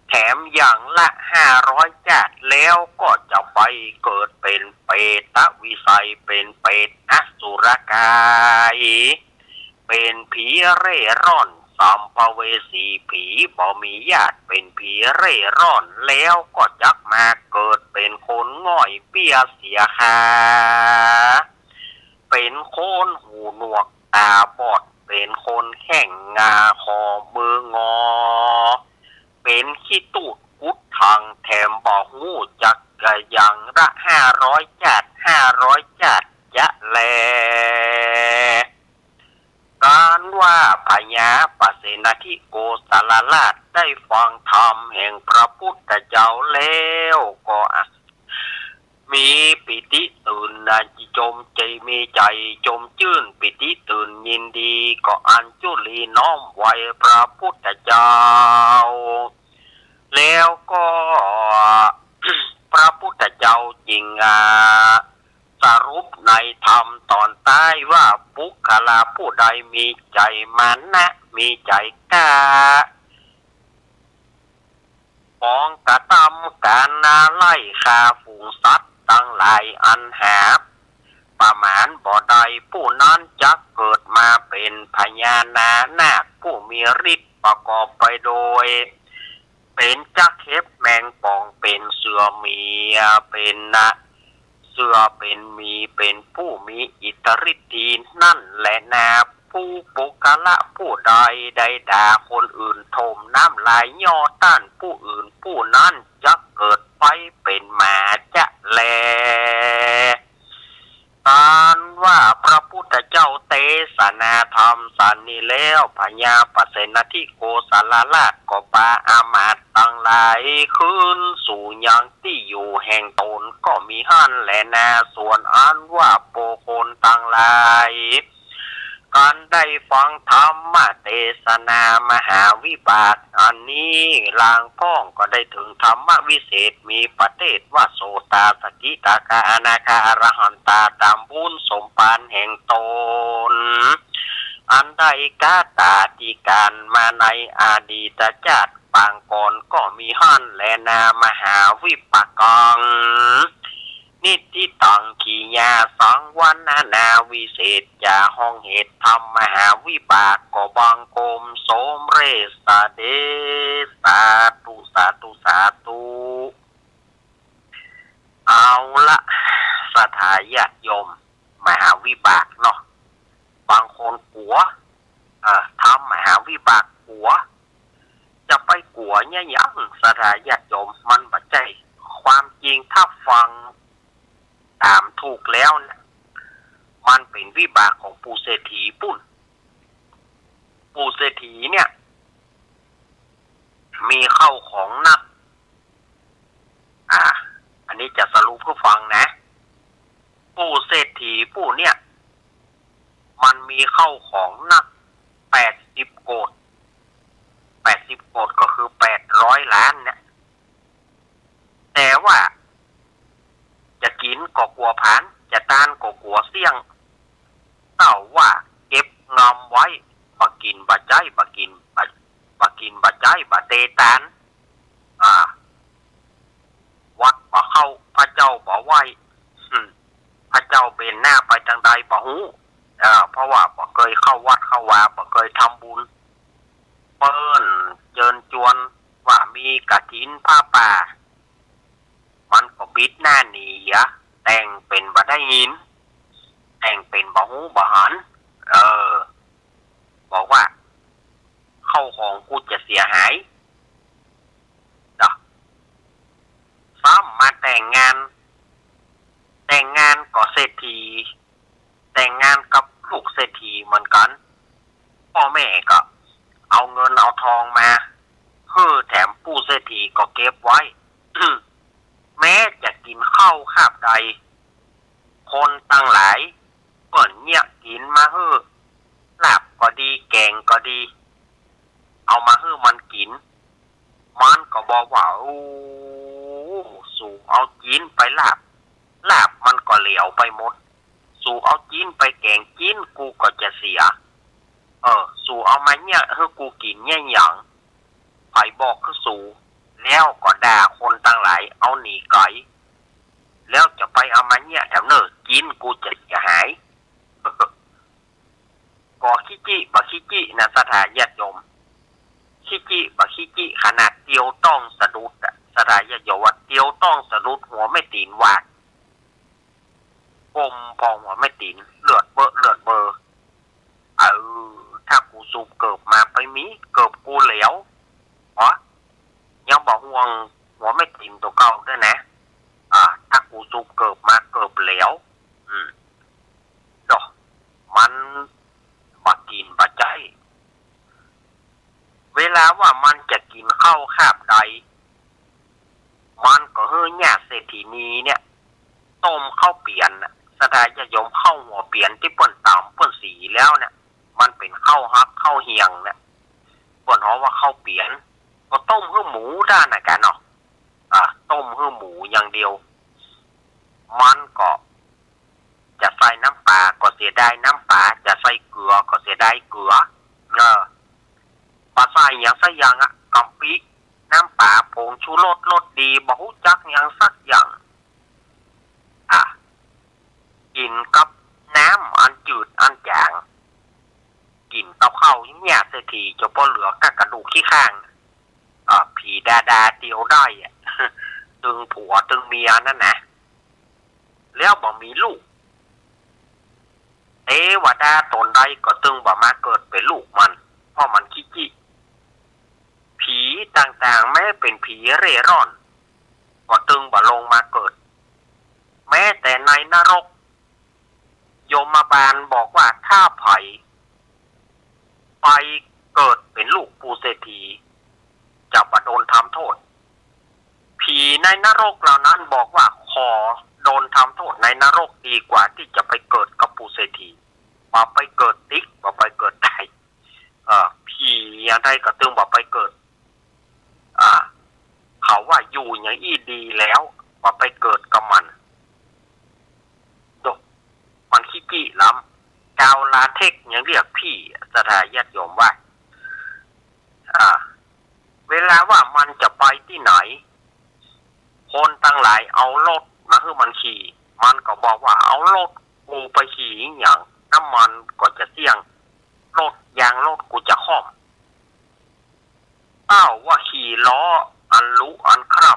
แถมอย่างละห้าร้อยจาติ แล้วก็จะไปเกิดเป๋นเปรตวิสัย เป๋นเปรตอสุรกาย เป๋นผีเร่ร่อน สัมภเวสี ผีบ่มีญาติ เป๋นผีเร่ร่อน แล้วก็จักมาเกิดเป๋นคนง่อยเปี้ยเสียขา เป๋นคนหูหนวกต๋าบอด เป๋นคนแข้งงาข้อมืองอ เป๋นขี้ตูดกุดถัง แถมบ่ฮู้จักกะยังละห้าร้อยจ๊าด ห้าร้อยจ๊าดจะแล ก๋านว่าพญาปเสนทิโกศลราชได้ฟังธรรมแห่งพระพุทธเจ้าแล้วก็ มีปีติตื่นนะ จมใจ๋ มีใจ๋จมจื้นปีติตื่นยินดี ก็อัญจุลีน้อมไหว้พระพุทธเจ้า แล้วก็พระพุทธเจ้าจึง อ่า สรุปในธรรมต๋อนต้ายว่า บุคคลาผู้ใดมีใจ๋มานะ มีใจ๋กล้า ปองกระตำก๋านนาไล่ฆ่าฝูงสัตว์ตังหลายอันหาประมาณบ่ได้ ผู้นั้นจักเกิดมาเป๋นพญานาคผู้มีฤทธิ์ประกอบไปโดย เป๋นจักเข็บแมงป่อง เป๋นเสือหมี เป๋นนะ เสือเป๋นหมี เป๋นผู้มีอิทธิฤทธิ์นั้นแลนา ผู้บุคคละผู้ใดได้ด่าคนอื่น ถมน้ำลายย่อต้านผู้อื่น ผู้นั้นจักเกิดไปเป๋นหมาจะแล อันว่าพระพุทธเจ้าเตสนาธรรมสันนี้แล้ว พญาปเสนทิโกศลราชก็ปาอามาตย์ตังหลายขึ้นสู่ยังตี้อยู่แห่งต๋นก็มีหั้นแลนา ส่วนอันว่าปุคคลตังหลาย กันได้ฟังธรรมเตสนามหาวิบากอันนี้ ลางพ่องก็ได้เถิงธรรมวิเศษ มีประเทศว่าโสตา สกิทาคา อนาคา อรหันตา ต๋ามบุญสมภารแห่งต๋น อันได้กระตำติก๋านมาในอดีตจ๊าดปางก่อนก็มีหั้นแลนามหาวิปากัง นิทธิตัง กิริยาสังวรรณนาวิเศษจา ห้องเหตุธรรมมหาวิบากก็บังคมสมเร็จเสด็จ สาธุ สาธุ สาธุ เอาละ ศรัทธาญาติโยม มหาวิบากเนาะ บางคนกั๋ว เอ่อ ธรรมมหาวิบากกั๋ว จะไปกั๋วเยียะหยัง ศรัทธาญาติโยม มันบ่ใจ้ ความจริงถ้าฟังต๋ามถูกแล้วเนี่ย มันเป๋นวิบากของปู่เศรษฐีปุ้น ปู่เศรษฐีเนี่ย มีเข้าของนัก อ่า อันนี้จะสรุปหื้อฟังนะ ปู่เศรษฐีผู้เนี่ย มันมีเข้าของนัก แปดสิบโกด แปดสิบโกดก็คือแปดร้อยล้านเนี่ย แต่ว่า จะกิ๋นก็กั๋วผลาญ จะตานก็กั๋วเสี้ยง เต้าว่าเก็บงำไว้ บ่กิ๋นบ่ใจ๊ บ่กิ๋นบ่ บ่กิ๋นบ่ใจ๊ บ่เตตาน อ่า วัดบ่เข้า พระเจ้าบ่ไหว้ อืม พระเจ้าเบนหน้าไปตางใดบ่ฮู้ เออ เพราะว่าบ่เกยเข้าวัดเข้าวา บ่เกยทำบุญ เปิ้นเจิญจวนว่ามีกฐินผ้าป่า มันก็บิดหน้าหนีอะ แต่งเป๋นบ่ได้ยิน แต่งเป๋นบ่ฮู้บ่หัน เออ บอกว่า เข้าของกูจะเสียหาย เนาะ ซ้ำมาแต่งงาน แต่งงานก็เศรษฐี แต่งงานกับลูกเศรษฐีเหมือนกั๋น ป้อแม่ก็เอาเงินเอาทองมาหื้อ แถมปู่เศรษฐีก็เก็บไว้ แม้จะกิ๋นข้าวคาบใด คนตังหลายเปิ้นเยียะกิ๋นมาหื้อ ลาบก็ดี แก๋งก็ดี เอามาหื้อมันกิ๋น มันก็บอกว่า โอ้ สูเอากิ๋นไปลาบ ลาบมันก็เหลวไปหมด สูเอากิ๋นไปแก๋ง กิ๋นกูก็จะเสีย เออ สูเอามาเยียะหื้อกูกิ๋นเยียะหยัง ใผบอกหื้อสู แล้วก็ด่าคนตังหลายเอาหนีไก๋ แล้วจะไปเอามาเยียะแถมเน่อ กิ๋นกูจะเสียหาย โอ บ่ขี้จี้ บ่ขี้จี้นะ ศรัทธาญาติโยม ขี้จี้ บ่ขี้จี้ ขนาดเตียวต้องสะดุดอะ ศรัทธาญาติโยม ว่าเตียวต้องสะดุดหัวแม่ตี๋นวาด ก้มผ่อหัวแม่ตี๋น เลือดเบอะ เลือดเบอ เออ ถ้ากูสูบเกิบมาไปมีเกิบกูแหลว อ๋อ ยังบ่ห่วงหัวแม่ตี๋นตั๋วเก่าด้วยนะ อ่า ถ้ากูสูบเกิบมาเกิบแหลว อืม ดอก มันบ่กิ๋นบ่ใจ๊ เวลาว่ามันจะกิ๋นข้าวคาบใด มันก็หื้อญาติเศรษฐีนีเนี่ย ต้มข้าวเปียนน่ะ ศรัทธาญาติโยม ข้าวหัวเปียนตี้เปิ้นต๋ำเปิ้นสีแล้วเนี่ย มันเป๋นข้าวฮักข้าวเฮียงเนี่ย เปิ้นฮ้องว่าข้าวเปียน ก็ต้มหื้อหมูด้านน่ะกะเนาะ อ่า ต้มหื้อหมูอย่างเดียว มันก็ จะใส่น้ำป๋าก็เสียดายน้ำป๋า จะใส่เกลือก็เสียดายเกลือ เออ บ่ใส่หยังสักอย่างอะ กะปิ น้ำป๋า ผงชูรส รสดี บ่ฮู้จักหยังสักอย่าง อ่ะ กิ๋นกับน้ำอันจืดอันจ๋าง กิ๋นกับข้าวเนี่ยเสียที จะบ่เหลือก้ากระดูกขี้ข้าง อ่า ผีดาดาเตียวได้อะ ตึงผัวตึงเมียนั่นนะ แล้วบ่มีลูก เตวดาต๋นใดก็ตึงบ่มาเกิดเป๋นลูกมัน เพราะมันขี้จี้ ผีต่างๆ แม้เป๋นผีเร่ร่อน ก็ตึงบ่ลงมาเกิด แม้แต่ในนรก ยมบาลบอกว่าถ้าใผ ไปเกิดเป๋นลูกปู่เศรษฐี จะบ่โดนทำโทษ ผีในนรกเหล่านั้นบอกว่าขอโดนทำโทษในนรกดีกว่าตี้จะไปเกิดกับปู่เศรษฐี บ่ไปเกิดติ๊ก บ่ไปเกิดใด เอ่อ ผีอย่างใดก็ตึงบ่ไปเกิด อ่า เขาว่าอยู่อย่างอี้ดีแล้ว บ่ไปเกิดกับมัน โดะ มันขี้จี้ล้ำ จาวลาเท็กยังเรียกผี ศรัทธาญาติโยมว่า อ่า เวลาว่ามันจะไปตี้ไหน คนตังหลายเอารถมาหื้อมันขี่ มันก็บอกว่า เอารถกูไปขี่หยัง น้ำมันก็จะเสี้ยง รถ ยางรถกูจะค่อม เต้าว่าขี่ล้ออันลุอันคร่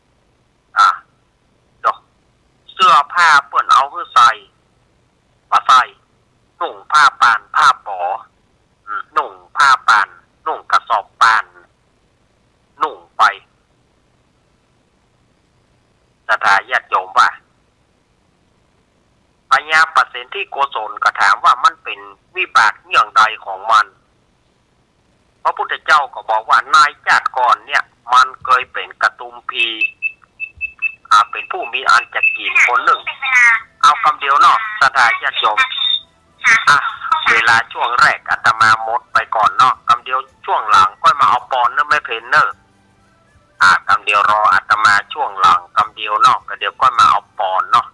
ำ อ่ะ โดะ เสื้อผ้าเปิ้นเอาหื้อใส่ บ่ใส่ นุ่งผ้าป่านผ้าป๋อ อืม นุ่งผ้าป่าน นุ่งกระสอบป่าน นุ่งไป ศรัทธาญาติโยมว่า พญาปเสนทิโกศลก็ถามว่ามันเป๋นวิบากเยื่องใดของมัน พระพุทธเจ้าก็บอกว่าในจาติก่อนเนี่ย มันเกยเป๋นกระตุมพี อ่า เป๋นผู้มีอันจะกิ๋นคนนึ่ง เอากำเดียวเนาะ ศรัทธาญาติโยม อ่ะ เวลาช่วงแรกอาตมาหมดไปก่อนเนาะ กำเดียวช่วงหลังก้อยมาเอาปอนเน่อแม่เพ็ญเน่อ อ่ะ กำเดียวรออาตมาช่วงหลังกำเดียวเนาะ กำเดียวก้อยมาเอาปอนเนาะ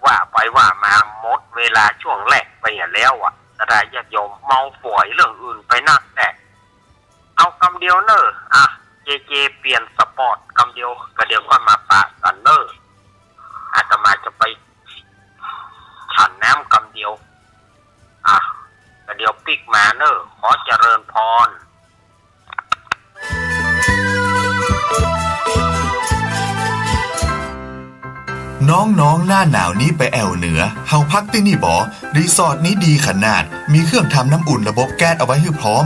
ว่าไปว่ามาหมดเวลาช่วงแรกไปเหียแล้วอะ ศรัทธาญาติโยม เมาฝอยเรื่องอื่นไปนักแต๊ เอากำเดียวเน่อ อ่ะ เจเจ เปลี่ยนสปอตกำเดียว กำเดียวก้อยมาปะกั๋นเน่อ อาตมาจะไปฉันน้ำกำเดียว อ่ะ กำเดียวปิ๊กมาเน่อ ขอเจริญพร น้องๆ หน้าหนาวนี้ไปแอ่วเหนือ เฮาพักตี้นี่บ่ รีสอร์ทนี้ดีขนาด มีเครื่องทำน้ำอุ่นระบบแก๊สเอาไว้หื้อพร้อม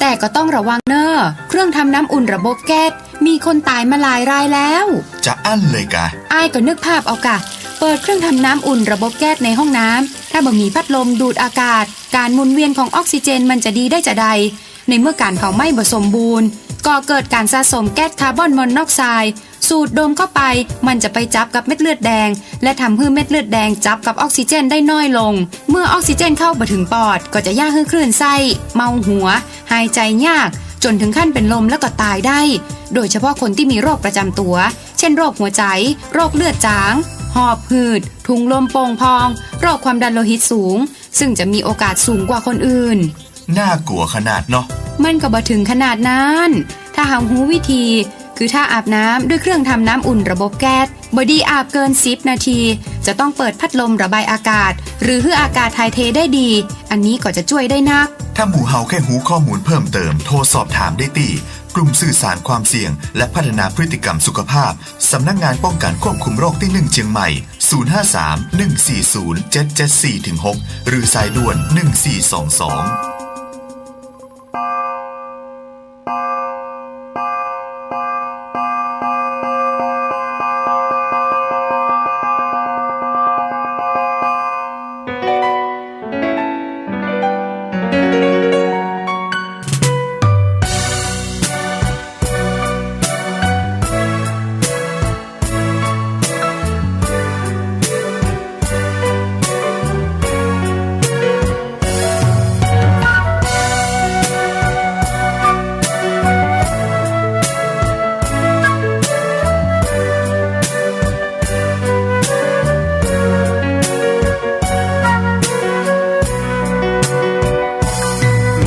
แต่ก็ต้องระวังเน่อ เครื่องทำน้ำอุ่นระบบแก๊ส มีคนต๋ายมาหลายรายแล้ว จะอั้นเลยกา อ้ายก็นึกภาพเอากา เปิดเครื่องทำน้ำอุ่นระบบแก๊สในห้องน้ำ ถ้าบ่มีพัดลมดูดอากาศ ก๋านหมุนเวียนของออกซิเจนมันจะดีได้จาใด ในเมื่อก๋านเผาไหม้บ่สมบูรณ์ ก่อเกิดก๋านสะสมแก๊สคาร์บอนมอนอกไซด์ สูดดมเข้าไป มันจะไปจับกับเม็ดเลือดแดง และทำหื้อเม็ดเลือดแดงจับกับออกซิเจนได้น้อยลง เมื่อออกซิเจนเข้าบ่ถึงปอด ก็จะเยียะหื้อคลื่นไส้ เมาหัว หายใจ๋ยาก จ๋นถึงขั้นเป๋นลมแล้วก็ต๋ายได้ โดยเฉพาะคนตี้มีโรคประจ๋ำตั๋ว เช่น โรคหัวใจ๋ โรคเลือดจาง หอบหืด ถุงลมโป่งพอง โรคความดันโลหิตสูง ซึ่งจะมีโอกาสสูงกว่าคนอื่น น่ากลัวขนาดเนาะ มันก็บ่ถึงขนาดนั้น ถ้าเฮาฮู้วิธี คือถ้าอาบน้ำด้วยเครื่องทำน้ำอุ่นระบบแก๊ส บ่ดีอาบเกินสิบนาที ส จะต้องเปิดพัดลมระบายอากาศ หรือหื้ออากาศถ่ายเทได้ดี อันนี้ก็จะจ้วยได้นัก ถ้าหมู่เฮาใค่ฮู้ข้อมูลเพิ่มเติม โทรสอบถามได้ตี้ กลุ่มสื่อสารความเสี่ยง และพัฒนาพฤติกรรมสุขภาพ สำนักงานป้องกันควบคุมโรคตี้หนึ่งเชียงใหม่ ศูนย์ห้าสาม หนึ่งสี่ศูนย์ เจ็ดเจ็ดสี่ ถึง หก หรือสายด่วน หนึ่งสี่สองสอง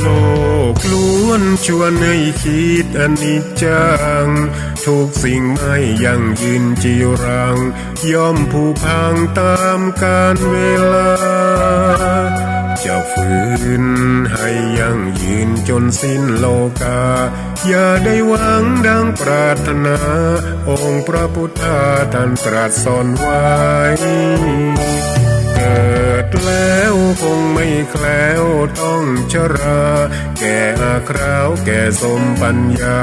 โลกล้วนชวนหื้อคิดอนิจจัง ทุกสิ่งไม่ยั่งยืนจีรัง ย่อมผุพังต๋ามกาลเวลา จะฝืนหื้อยั่งยืนจ๋นสิ้นโลกา อย่าได้หวังดังปรารถนา องค์พระพุทธาท่านตรัสสอนไว้ เกิดแล้วคงไม่แคล้วต้องชรา แก่อาคราวแก่สมปัญญา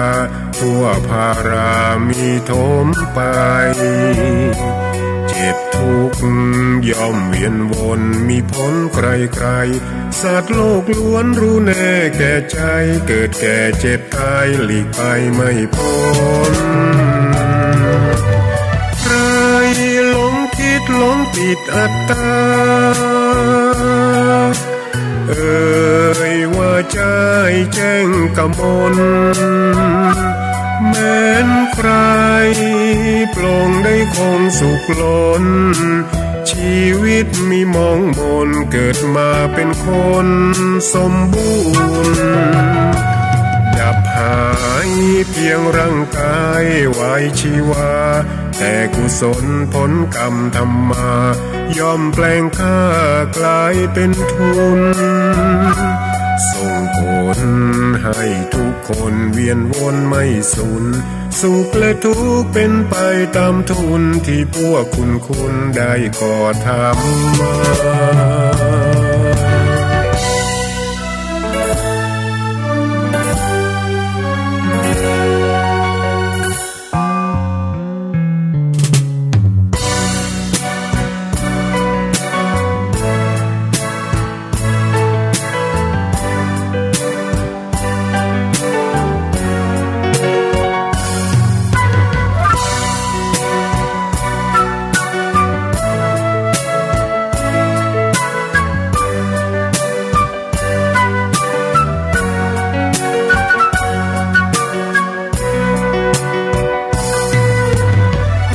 ทั่วพารามีถมไป เจ็บทุกข์ย่อมเวียนวน มีพ้นใครๆ สัตว์โลกล้วนรู้แน่แก่ใจ เกิดแก่เจ็บตายหลีกไปไม่พ้น ใครหลงคิดหลงติดอัตตา เอ่ยว่าใจ้แจ้งกมล แม้นใคร่ปลงได้คงสุขล้น ชีวิตมีหมองหม่น เกิดมาเป็นคนสมบูรณ์ ดับหายเพียงร่างกายไว้ชีวา แต่กุศลผลกรรมทำมา ย่อมแปลงค่ากลายเป็นทุน ส่งผลให้ทุกคนเวียนวนไม่สูญ สุขและทุกข์เป็นไปต๋ามทุน ตี้พวกคุณคุณได้ก่อทำมา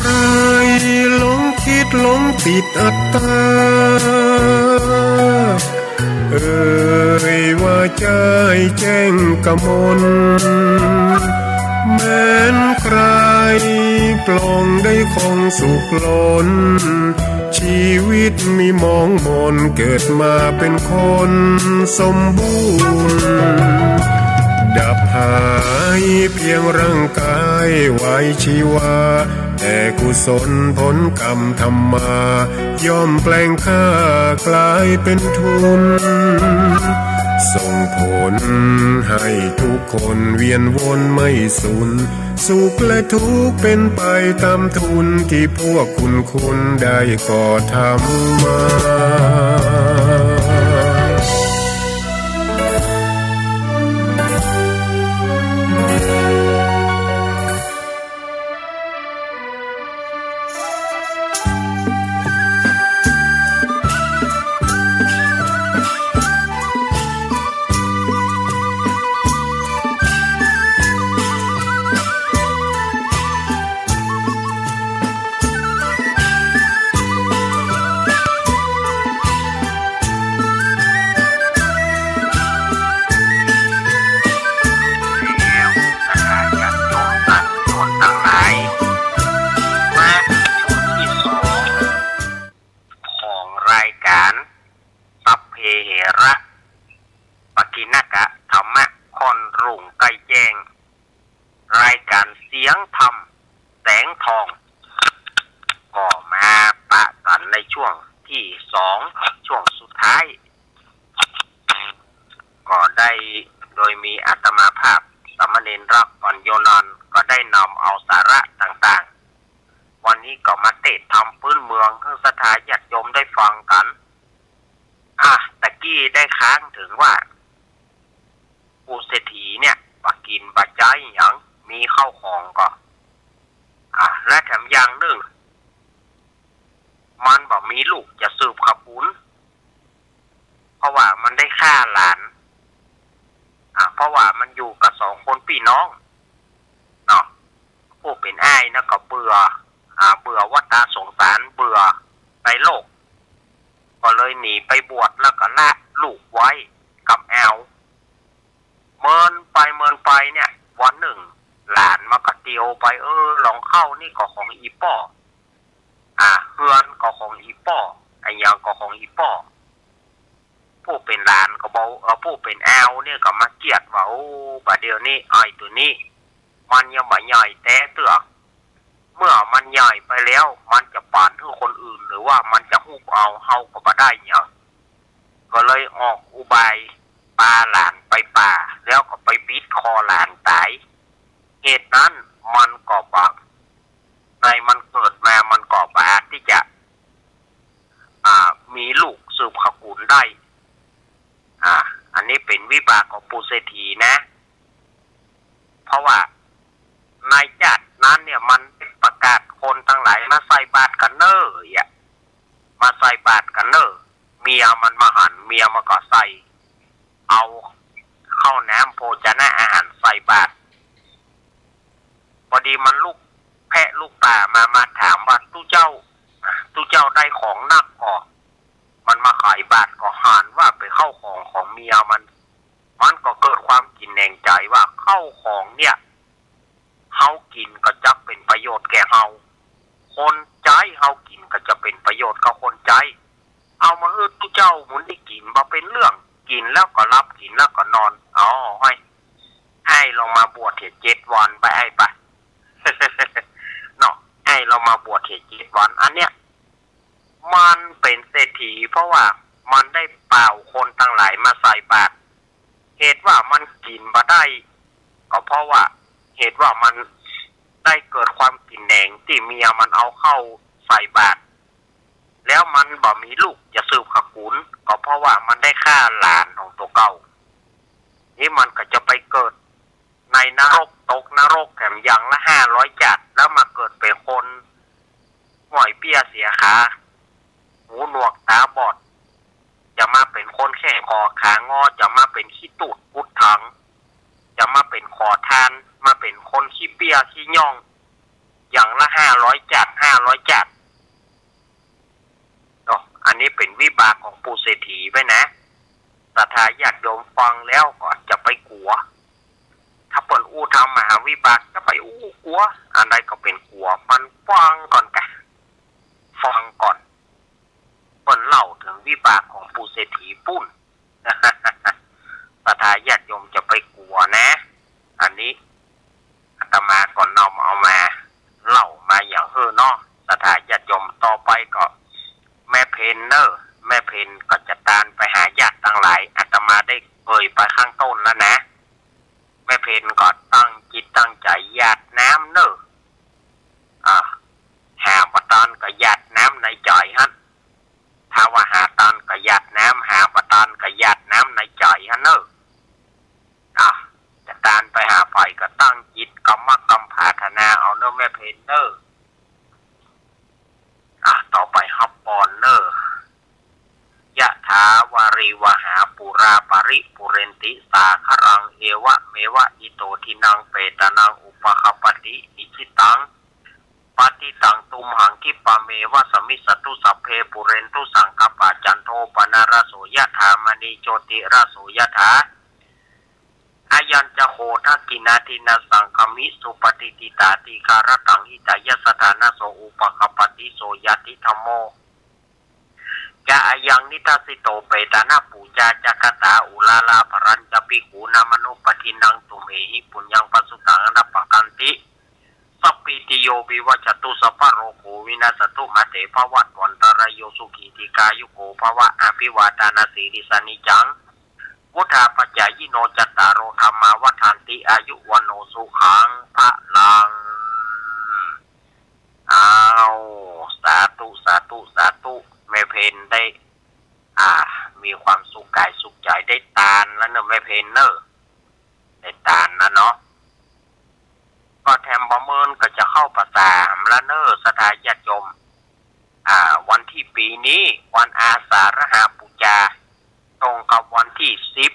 ใครหลงคิดหลงติดอัตตา เอ่ยว่าใจ้แจ้งกมล แม้นใคร่ปลงได้คงสุขล้น ชีวิตมีหมองหม่น เกิดมาเป็นคนสมบูรณ์ ดับหายเพียงร่างกายไว้ชีวา แต่กุศลผลกรรมทำมา ย่อมแปลงค่ากลายเป็นทุน ส่งผลให้ทุกคนเวียนวนไม่สูญ สุขและทุกข์เป็นไปต๋ามทุน ตี้พวกคุณคุณได้ก่อทำมา ที่สอง ช่วงสุดท้าย ก็ได้ โดยมีอาตมาภาพสามเณรรักปัญโญนันท์ ก็ได้นำเอาสาระต่างๆ วันนี้ก็มาเตศน์ธรรมพื้นเมืองหื้อศรัทธาญาติโยมได้ฟังกั๋น อ่ะ ตะกี้ได้ค้างเถิงว่า ปู่เศรษฐีเนี่ย บ่ากิ๋นบ่าใจ๊หยัง มีข้าวของก็ อ่ะ และแถมอย่างนึ่ง มันบ่มีลูกจะสืบขะกุ๋น เพราะว่ามันได้ฆ่าหลาน อ่ะ เพราะว่ามันอยู่กับสองคนปี้น้องเนาะ ผู้เป๋นอ้ายนะก็เบื่อ อ่า เบื่อวัฏฏะสงสาร เบื่อไตรโลก ก็เลยหนีไปบวชแล้วก็ละลูกไว้กับแอว เมินไปเมินไปเนี่ย วันนึ่งหลานมันก็เตียวไป เออ รองเท้านี่ก็ของอี่ป้อ อ่า เฮือนก็ของอี่ป้อ อะหยังก็ของอี่ป้อ ผู้เป๋นหลานก็บ่ เอ่อ ผู้เป๋นแอวเนี่ยก็มาเกียดว่า โอ้ บ่าเดี่ยวนี้อ้ายตั๋วนี้ มันยังบ่ใหญ่แต๊เตื้อ เมื่อมันใหญ่ไปแล้ว มันจะป๋านหื้อคนอื่น หรือว่ามันจะฮุบเอา เฮาก็บ่ได้หยัง ก็เลยออกอุบายปาหลานไปป่า แล้วก็ไปบิดคอหลานต๋าย เหตุนั้นมันก็บ่ ในมันเกิดมามันก็บ่อาจตี้จะ อ่า มีลูกสืบขะกุ๋นได้ อ่า อันนี้เป๋นวิบากของปู่เศรษฐีนะ เพราะว่าในชาตินั้นเนี่ยมันประกาศคนตังหลายมาใส่บาตรกั๋นเน่อ อ่ะ มาใส่บาตรกั๋นเน่อ เมียมันมาหัน เมียมันก็ใส่ เอาข้าวน้ำโภชนะอาหารใส่บาตร พอดีมันลูกแพะลูกป่ามา มาถามว่า ตุ๊เจ้า ตุ๊เจ้าได้ของนักก่อ มันมาใส่บาตรก็หันว่าเป๋นข้าวของของเมียมัน มันก็เกิดความกิ๋นแหนงใจ๋ว่าข้าวของเนี่ย เฮากิ๋นก็จักเป๋นประโยชน์แก่เฮา คนใจ๊เฮากิ๋นก็จะเป๋นประโยชน์กับคนใจ๊ เอามาหื้อตุ๊เจ้าหมุนได้กิ๋นบ่เป๋นเรื่อง กิ๋นแล้วก็หลับ กิ๋นแล้วก็นอน อ๋อ ห้อย อ้ายลองมาบวชเหียเจ็ดวันไป อ้ายไป เนาะ อ้ายลองมาบวชเหียเจ็ดวัน อันเนี้ย มันเป๋นเศรษฐี เพราะว่ามันได้เป่าคนตังหลายมาใส่บาตร เหตุว่ามันกิ๋นบ่ได้ ก็เพราะว่าเหตุว่ามันได้เกิดความกิ๋นแหนงตี้เมียมันเอาข้าวใส่บาตร แล้วมันบ่มีลูกจะสืบขะกุ๋น ก็เพราะว่ามันได้ฆ่าหลานของตั๋วเก่า นี่มันก็จะไปเกิดในนรก ตกนรกแถมอย่างละห้าร้อยจัด แล้วมาเกิดเป๋นคน ห้อยเปี้ยเสียขา หูหนวกต๋าบอด จะมาเป๋นคนแข้งขอขางอ จะมาเป๋นขี้ตุ๊ดกุดถัง จะมาเป๋นขอทาน มาเป๋นคนขี้เปี้ยขี้ย่อง อย่างละห้าร้อยจัด ห้าร้อยจัด เนาะ อันนี้เป๋นวิบากของปู่เศรษฐีไว้นะ ศรัทธาญาติโยมฟังแล้วก็จะไปกั๋ว ถ้าเปิ้นอู้ธรรมมหาวิบากจะไปอู้กั๋ว อันใดก็เป๋นกั๋ว มันฟังก่อนกะ ฟังก่อน เปิ้นเล่าเถิงวิบากของปู่เศรษฐีปุ้น ศรัทธาญาติโยมจะไปกั๋วนะ อันนี้อาตมาก็นำเอามาเล่ามาอย่างหื้อเนาะ ศรัทธาญาติโยม ต่อไปก็แม่เพ็ญเน่อ แม่เพ็ญก็จะตานไปหาญาติตังหลาย อาตมาได้เอ่ยไปข้างต้นแล้วนะ แม่เพ็ญก็ตั้งจิตตั้งใจ๋หยาดน้ำเน่อ อ่า หาบ่ตานก็หยาดน้ำในใจ๋หั้น ถ้าว่าหาตานก็หยาดน้ำ หาบ่ตานก็หยาดน้ำในใจ๋หั้นเน่อ อ่ะ จะตานไปหาใผก็ตั้งจิตกำมะกำผาถนาเอาเน่อแม่เพ็ญเน่อ อ่ะ ต่อไปฮับปอนเน่อ ยะถาวาริวหาปูราปะริปูเรนติสาคะรัง เอวะเมวะอิโตทินังเปตานังอุปะคะปปติ อิชิตัง ปะติตังตุมหังคิปะเมวะสะมิชฌะตุ สัพเพปูเรนตุสังกปปะ จันโทปะนะระโสยะถา มะณีโชติระโสยะถา อะยัญจะโขทะกินาทินาสังคะมิ สุปะฏิฏฐิตา ตีฆาระตัง หิตายะสะทานะโส อุปะคะปปติ โสยะติธัมโม จะอะยังนิทัสสิโต เปตานะปูจาจะคะตา อุราลาภะรัญจะภิกขูนามะนุปะทินนัง ตุมเหหิปุญญังปะสุตังอะนะปะกันติ สัพพีติโยวิวัชชันตุ สัพพะโรโควินัสสันตุ มาเตภวัตวันตะราโย สุขีทีฆายุโกภะวะ อะภิวาทานะสีลิสสะนิจจัง วุฑฒาปะจายิโน จัตตาโรธัมมาวัฑฒันติ อายุวัณโณสุขังพะลัง อ้าว สาธุ สาธุ สาธุ แม่เพนได้ อ่า มีความสุขก๋ายสุขใจ๋ ได้ตานแล้วเน่อแม่เพนเน่อ ได้ตานแล้วเนาะ ก็แถมบ่าเมินก็จะเข้าพรรษาแล้วเน่อ ศรัทธาญาติโยม อ่า วันตี้ปี๋นี้ วันอาสาฬหปู๋จา ตรงกับวันตี้สิบ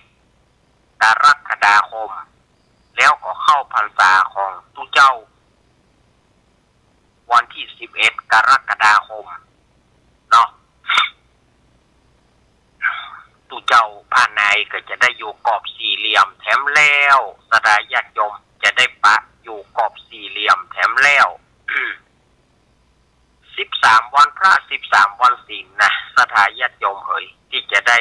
กรกฎาคม แล้วก็เข้าพรรษาของตุ๊เจ้า วันตี้สิบเอ็ด กรกฎาคม เนาะ ตุ๊เจ้าพระนายก็จะได้อยู่กรอบสี่เหลี่ยมแถมแล้ว ศรัทธาญาติโยมจะได้ปะอยู่กรอบสี่เหลี่ยมแถมแล้ว สิบสามวันพระ สิบสามวันศีลนะ ศรัทธาญาติโยมเหย ตี้จะได้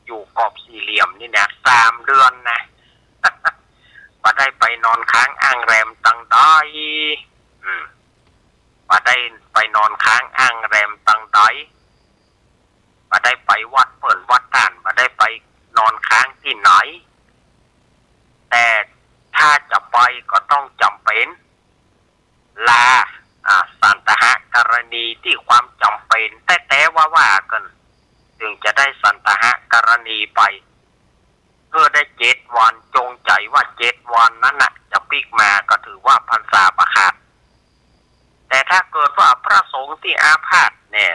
อยู่กรอบสี่เหลี่ยมนี่นะ สามเดือนนะ บ่ได้ไปนอนค้างอ้างแรมตังใด อืม บ่ได้ไปนอนค้างอ้างแรมตังใด บ่ได้ไปวัดเปิ้นวัดต้าน บ่ได้ไปนอนค้างตี้ไหน แต่ถ้าจะไปก็ต้องจ๋ำเป๋น ลา อ่า สันตหกรณีตี้ความจ๋ำเป๋นแต๊ๆ ว่าๆ กั๋น จึงจะได้สันตหกรณีไป เปื้อได้เจ็ดวัน จงใจ๋ว่าเจ็ดวันนั้นน่ะ จะปิ๊กมาก็ถือว่าพรรษาบ่ขาด แต่ถ้าเกิดว่าพระสงฆ์ตี้อาพาธเนี่ย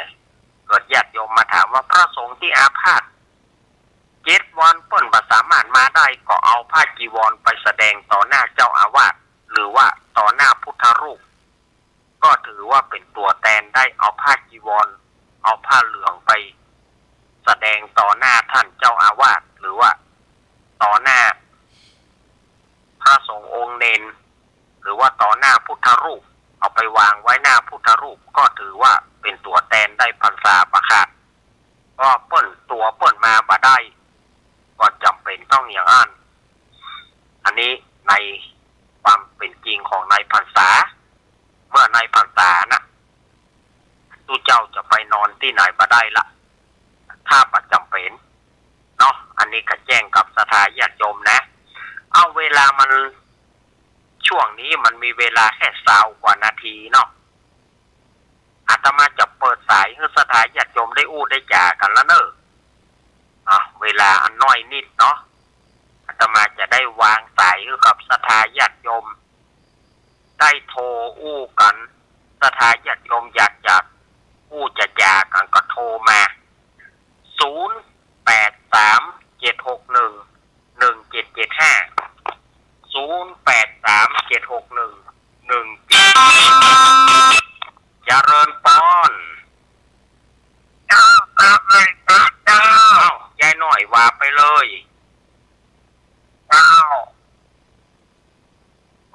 เกิดญาติโยมมาถามว่าพระสงฆ์ตี้อาพาธ เจ็ดวันเปิ้นบ่สามารถมาได้ ก็เอาผ้าจีวรไปแสดงต่อหน้าเจ้าอาวาส หรือว่าต่อหน้าพุทธรูป ก็ถือว่าเป๋นตั๋วแตนได้ เอาผ้าจีวร เอาผ้าเหลืองไปแสดงต่อหน้าท่านเจ้าอาวาส หรือว่าต่อหน้าพระสงฆ์องค์เณร หรือว่าต่อหน้าพุทธรูป เอาไปวางไว้หน้าพุทธรูป ก็ถือว่าเป๋นตั๋วแตนได้ พรรษาบ่ขาด ก็เปิ้นตั๋วเปิ้นมาบ่ได้ ก็จ๋ำเป๋นต้องอย่างอั้น อันนี้ในความเป๋นจริงของในพรรษา เมื่อในพรรษาน่ะ ตุ๊เจ้าจะไปนอนตี้ไหนบ่ได้ละ ถ้าบ่จ๋ำเป๋นเนาะ อันนี้ก็แจ้งกับศรัทธาญาติโยมนะ เอา เวลามัน ช่วงนี้มันมีเวลาแค่ซาวกว่านาทีเนาะ อาตมาจะเปิดสายหื้อศรัทธาญาติโยมได้อู้ได้จ๋ากั๋นละเน่อ อ่ะ เวลาอันน้อยนิดเนาะ อาตมาจะได้วางสายหื้อกับศรัทธาญาติโยม ได้โทรอู้กั๋น ศรัทธาญาติโยมอยากจะอู้จะจ๋ากั๋นก็โทรมา ศูนย์แปดสามเจ็ดหกหนึ่งหนึ่งเจ็ดเจ็ดห้า ศูนย์แปดสามเจ็ดหกหนึ่งหนึ่งเจ็ดเจ็ดห้า เจริญปอน เจ้า กราบไหว้พระเจ้า อ้าว ยายน้อยว่าไปเลย เจ้า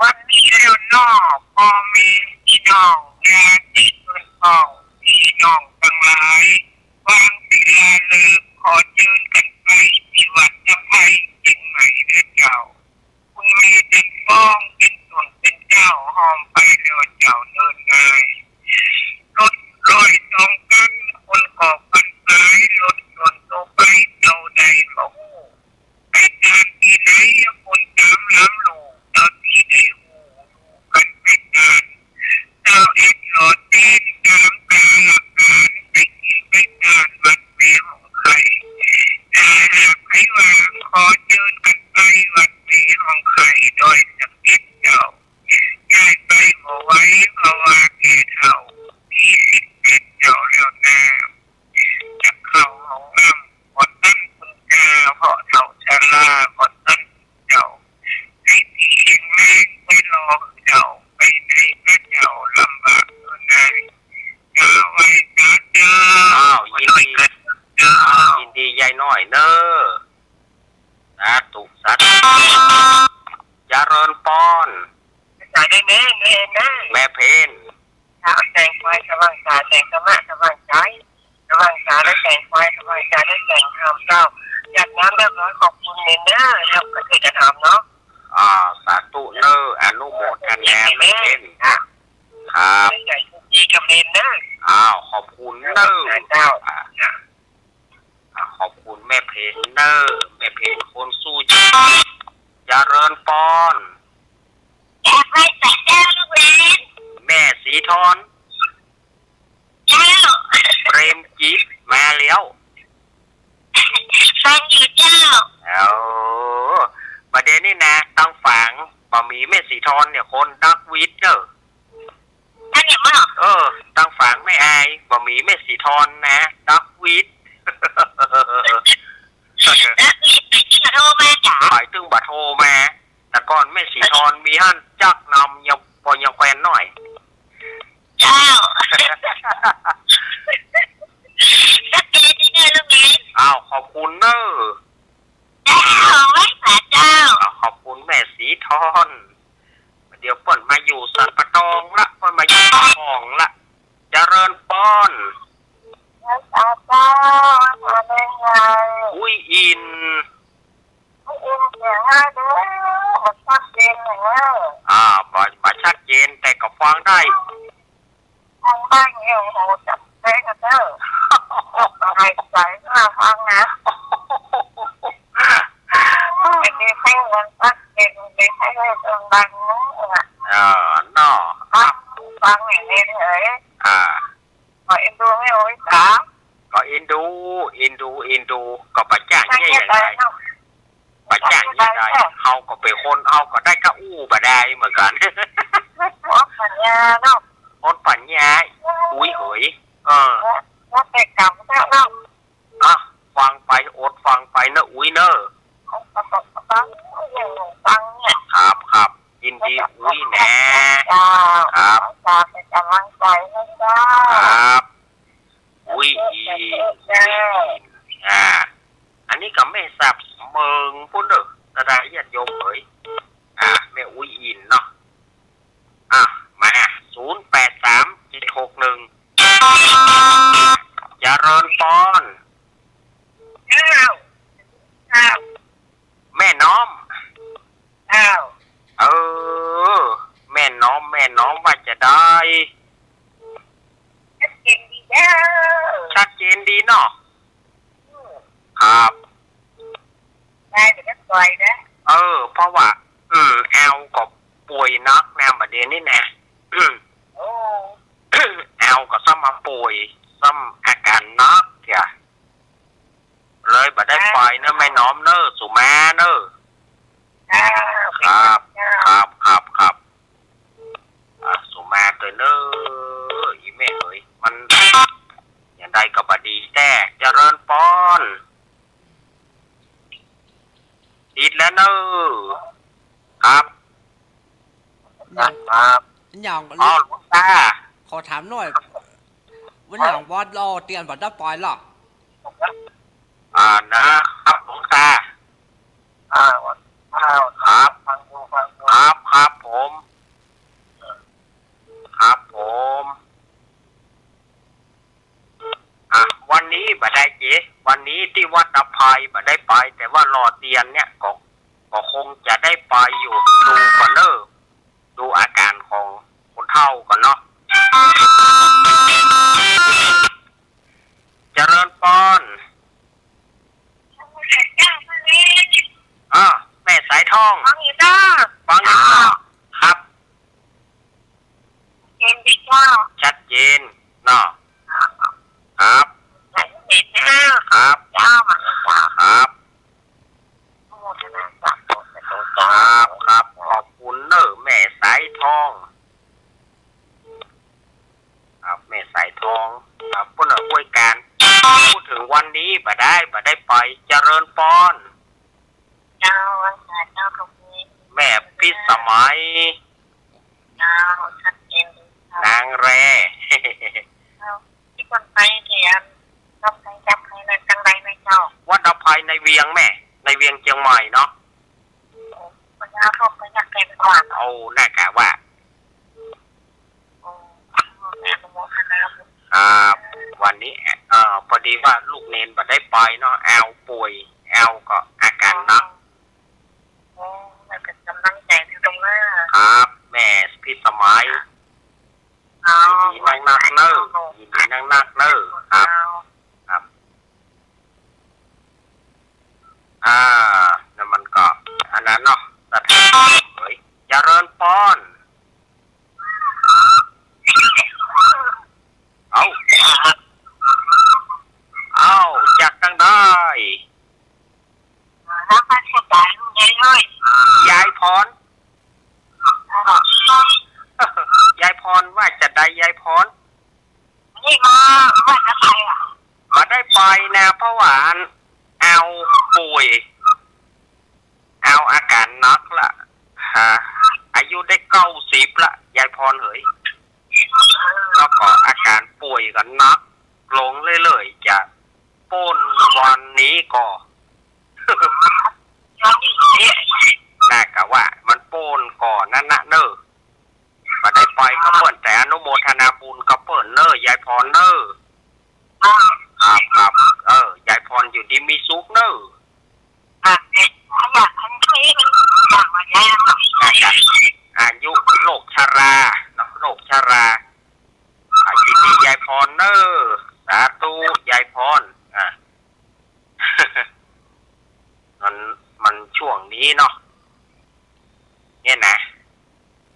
วันนี้แล้วเนาะ พ่อแม่พี่น้อง ญาติเปิ้นพ้อง พี่น้องตังหลาย วางศิลาฤกษ์ ขอเจิญกั๋นไปตี้วัดตะไคร้เจียงใหม่เน่อเจ้า คุณแม่จันทร์ฟองเป๋นต้นเป๋นเกล้า ฮอมไปแล้วเจ้าเนิ่นนาย รถร้อยสองคัน คนก็พันหลาย รถยนต์โตไปเจ้าใดบ่ฮู้ ไปตานตี้ไหน คนต๋ามหลังลูก เจ้าตี้ได้ฮู้ ฮู้กั๋นไปตาน เจ้าเอ็ดหล่อเตียน ต๋ามกาละกาน ไปกิ๋นไปตานวัดแม่ฮ่องไคล้ ถ้าหากใผว่าง ขอเจิญกั๋นไปวัดแม่ฮ่องไคล้ ดอยสะเก็ดเจ้า ย้ายไปบ่ไหว เพราะว่าแก่เฒ่า สี่สิบแปดเจ้าแล้วนา จักเข้าห้องน้ำบ่ตันพุ้นกา เพราะเฒ่าชราบ่ตันพุ้นเจ้า ให้ตี้แข็งแรง ไปรอเจ้า ไปไหนก็เจ้า ลำบากเน่อนาย กราบไหว้สาเจ้า อ้าว ยินดี เจ้า อ้าว ยินดียายน้อยเน่อ สาธุ สาธุ เจริญปอน สาธุเน่อ เน่อ เน่อ แม่เพน เจ้า แสงไฟสว่างตา แสงธรรมะสว่างใจ๋ สว่างตาด้วยแสงไฟ สว่างตาด้วยแสงธรรมเจ้า หยาดน้ำเรียบร้อย ขอบคุณเน่อ เน่อ แล้วก็เกษตรธรรมเนาะ อ่า ส สาธุเน่อ อนุโมทนาแม่เพ็ญ ครับ อ้าว ขอบคุณเน่อ อ่า ขอบคุณแม่เพ็ญเน่อ แม่เพ็ญคนสู้ชีวิต เจริญปอน แม่สีทอน เจ้า เปรมจิตมาแล้ว ฟังอยู่เจ้า เออ บ่าเดี่ยวนี้นะ ตังฝางบ่มีแม่สีทอนเนี่ย คนดักวิทย์เน่อ ตังอย่างนั้นเหรอ เออ ตังฝางแม่อายบ่มีแม่สีทอนนะ ดักวิทย์ ดักวิทย์ ไปตี้บ่าโทรมาจ๊ะ ไปตี้บ่าโทรมา แต่ก่อนแม่สีทอนมีหั้นจักนำยัง ปอยังแควนน้อย เจ้า ชัดเจนดีเน่อลุงเอง อ้าว ขอบคุณเน่อ เจ้า ไหว้สาเจ้า อ้าว ขอบคุณแม่สีทอน เดี๋ยวเปิ้นมาอยู่สันป่าตองละ เปิ้นมาอยู่ป่าตองละ เจริญปอน ไหว้สาเจ้า ไหว้สาแม่ยาย อุ้ยอิน ได้ยินเสียงได้เด้อ บ่ชัดเจนหน่อยเด้อ อ่า บ่ บ่ชัดเจน แต่ก็ฟังได้ ฟังได้อยู่ หูจับได้กันเด้อ หายใจมาฟังนะ ไม่ได้ให้มันชัดเจน ไม่ได้ให้เสียงดังนะ เออ เนาะ ฟัง ฟังอย่างเดียวเฉย อ่า ก็เอ็นดูแม่อุ๊ยจ๋า ก็เอ็นดู เอ็นดู เอ็นดู ก็บ่จ้างเยียะอย่างใด บ่จ้างเยียะอย่างใด เฮาก็เป๋นคน เฮาก็ได้ก้าอู้บ่ได้เหมือนกั๋น คนปัญญาเนาะ คนปัญญา อุ๊ยเหย เออ แล้วแต่กรรมเนาะ อ่ะ ฟังไป อดฟังไปเน่ออุ๊ยเน่อ ฟัง ฟังเนี่ย ครับ ครับ ยินดีอุ๊ยแหนะ เจ้า ครับ เจ้า เป๋นก๋ำลังใจ๋หื้อเจ้า ครับ อุ๊ยอิน เจ้า อุ๊ยอิน อ่า อันนี้ก็แม่ทราบเมืองปู๊นเน่อ ตะดาญาติโยมเหย อ่า แม่อุ๊ยอินเนาะ อ่ะ มา ศูนย์แปดสาม เจ็ดหกหนึ่ง เจริญปอน เจ้า เจ้า แม่น้อม เจ้า เออ แม่น้อม แม่น้อมว่าจะใด ชัดเจนดีเจ้า ชัดเจนดีเนาะ อืม ครับ ได้เดี๋ยวก็ปล่อยนะ เออ เพราะว่า อืม แอลก็ป่วยหนักนะ บ่าเดี่ยวนี้นะ อืม โอ้ แอลก็ซ้ำมาป่วย ซ้ำอาก๋านหนักเสีย เลยบ่ได้ไปเน่อแม่น้อมเน่อ สุมาเน่อ เจ้า ครับ เจ้า ครับ ครับ ครับ อ่ะ สุมาเตอเน่อ อีแม่เอ๋ย มัน อย่างใดก็บ่ดีแต๊ เจริญปอน ติดแล้วเน่อ ครับ อย่าง ครับ อย่าง อ๋อ หลวงตา ขอถามหน่อย วันอย่างวัดลอเตียนบ่ได้ไปเหรอ อ่า นะครับ หลวงตา อ่า ครับ ฟังอยู่ ฟังอยู่ ครับ ครับผม ครับผม อ่ะ วันนี้บ่ได้เจ๊ วันนี้ตี้วัดอภัยบ่ได้ไป แต่ว่าลอเตียนเนี่ยก็ ก็คงจะได้ไปอยู่ ดูก่อนเน่อ ดูอาก๋านของคนเฒ่าก่อนเนาะ เจริญปอน อ่า แม่สายทอง ฟังอยู่เจ้า ฟังอยู่เจ้า ครับ เห็นดีเจ้า ชัดเจนเนาะ ครับ ชัดเจนเจ้า ครับ เจ้า มาเลยเจ้า ครับ อนุโมทนาสาธุ สาธุเจ้า ครับ ครับ ขอบคุณเน่อแม่สายทอง ครับ แม่สายทอง ครับ ผู้อำนวยก๋าน พูดถึงวันนี้บ่ได้ บ่ได้ไป เจริญปอน เจ้า วันเสาร์เจ้า ตรงนี้ แม่พิสมัย เจ้า ชัดเจนดีเจ้า นางแร เจ้า ตี้คนไปเตียน วัดอภัย อภัยในจังใดนะเจ้า วัดอภัยในเวียงแม่ ในเวียงเจียงใหม่เนาะ โอ้ ปัญญาโชคปัญญาเต็มกว่า โอ้ น่ากะว่า โอ้ อนุโมทนาบุญ ครับ วันนี้ เอ่อ พอดีว่าลูกเณรบ่ได้ไปเนาะ แอลป่วย แอลก็อาก๋านหนัก โอ้ แล้วก็กำลังใจ๋ที่โร เน่อ ยินดีนักๆ เน่อ ครับ ครับ อ่า นั่นมันก็ อันนั้นเนาะ ศรัทธาเอ๋ย เจริญปอน เอ้า เอ้า จากตังใด นครเชียงราย ยายเอ้ย ยายพร เออ ยายพรว่าจะใดยายพร นี่มา มาจากใครอะ บ่ได้ไปนะ เพราะว่าอัน แอวป่วย แอวอาการหนักละ ฮะ อายุได้เก้าสิบละ ยายพรเหย แล้วก็อาการป่วยก็หนักลงเรื่อยๆ จะ ปล้นวันนี้ก่อ น่ากะว่ามันปล้นก่อนั้นนะเน่อ บ่ได้ไปกับเปิ้น แต่อนุโมทนาบุญกับเปิ้นเน่อ ยายพรเน่อ ครับ ครับ เออ ยายพรอยู่ดีมีสุขเน่อ อายุโรคชราเนาะ โรคชรา อ่ะ ยินดียายพรเน่อ สาธุยายพร อ่ะ มัน มันช่วงนี้เนาะ เนี่ยนะ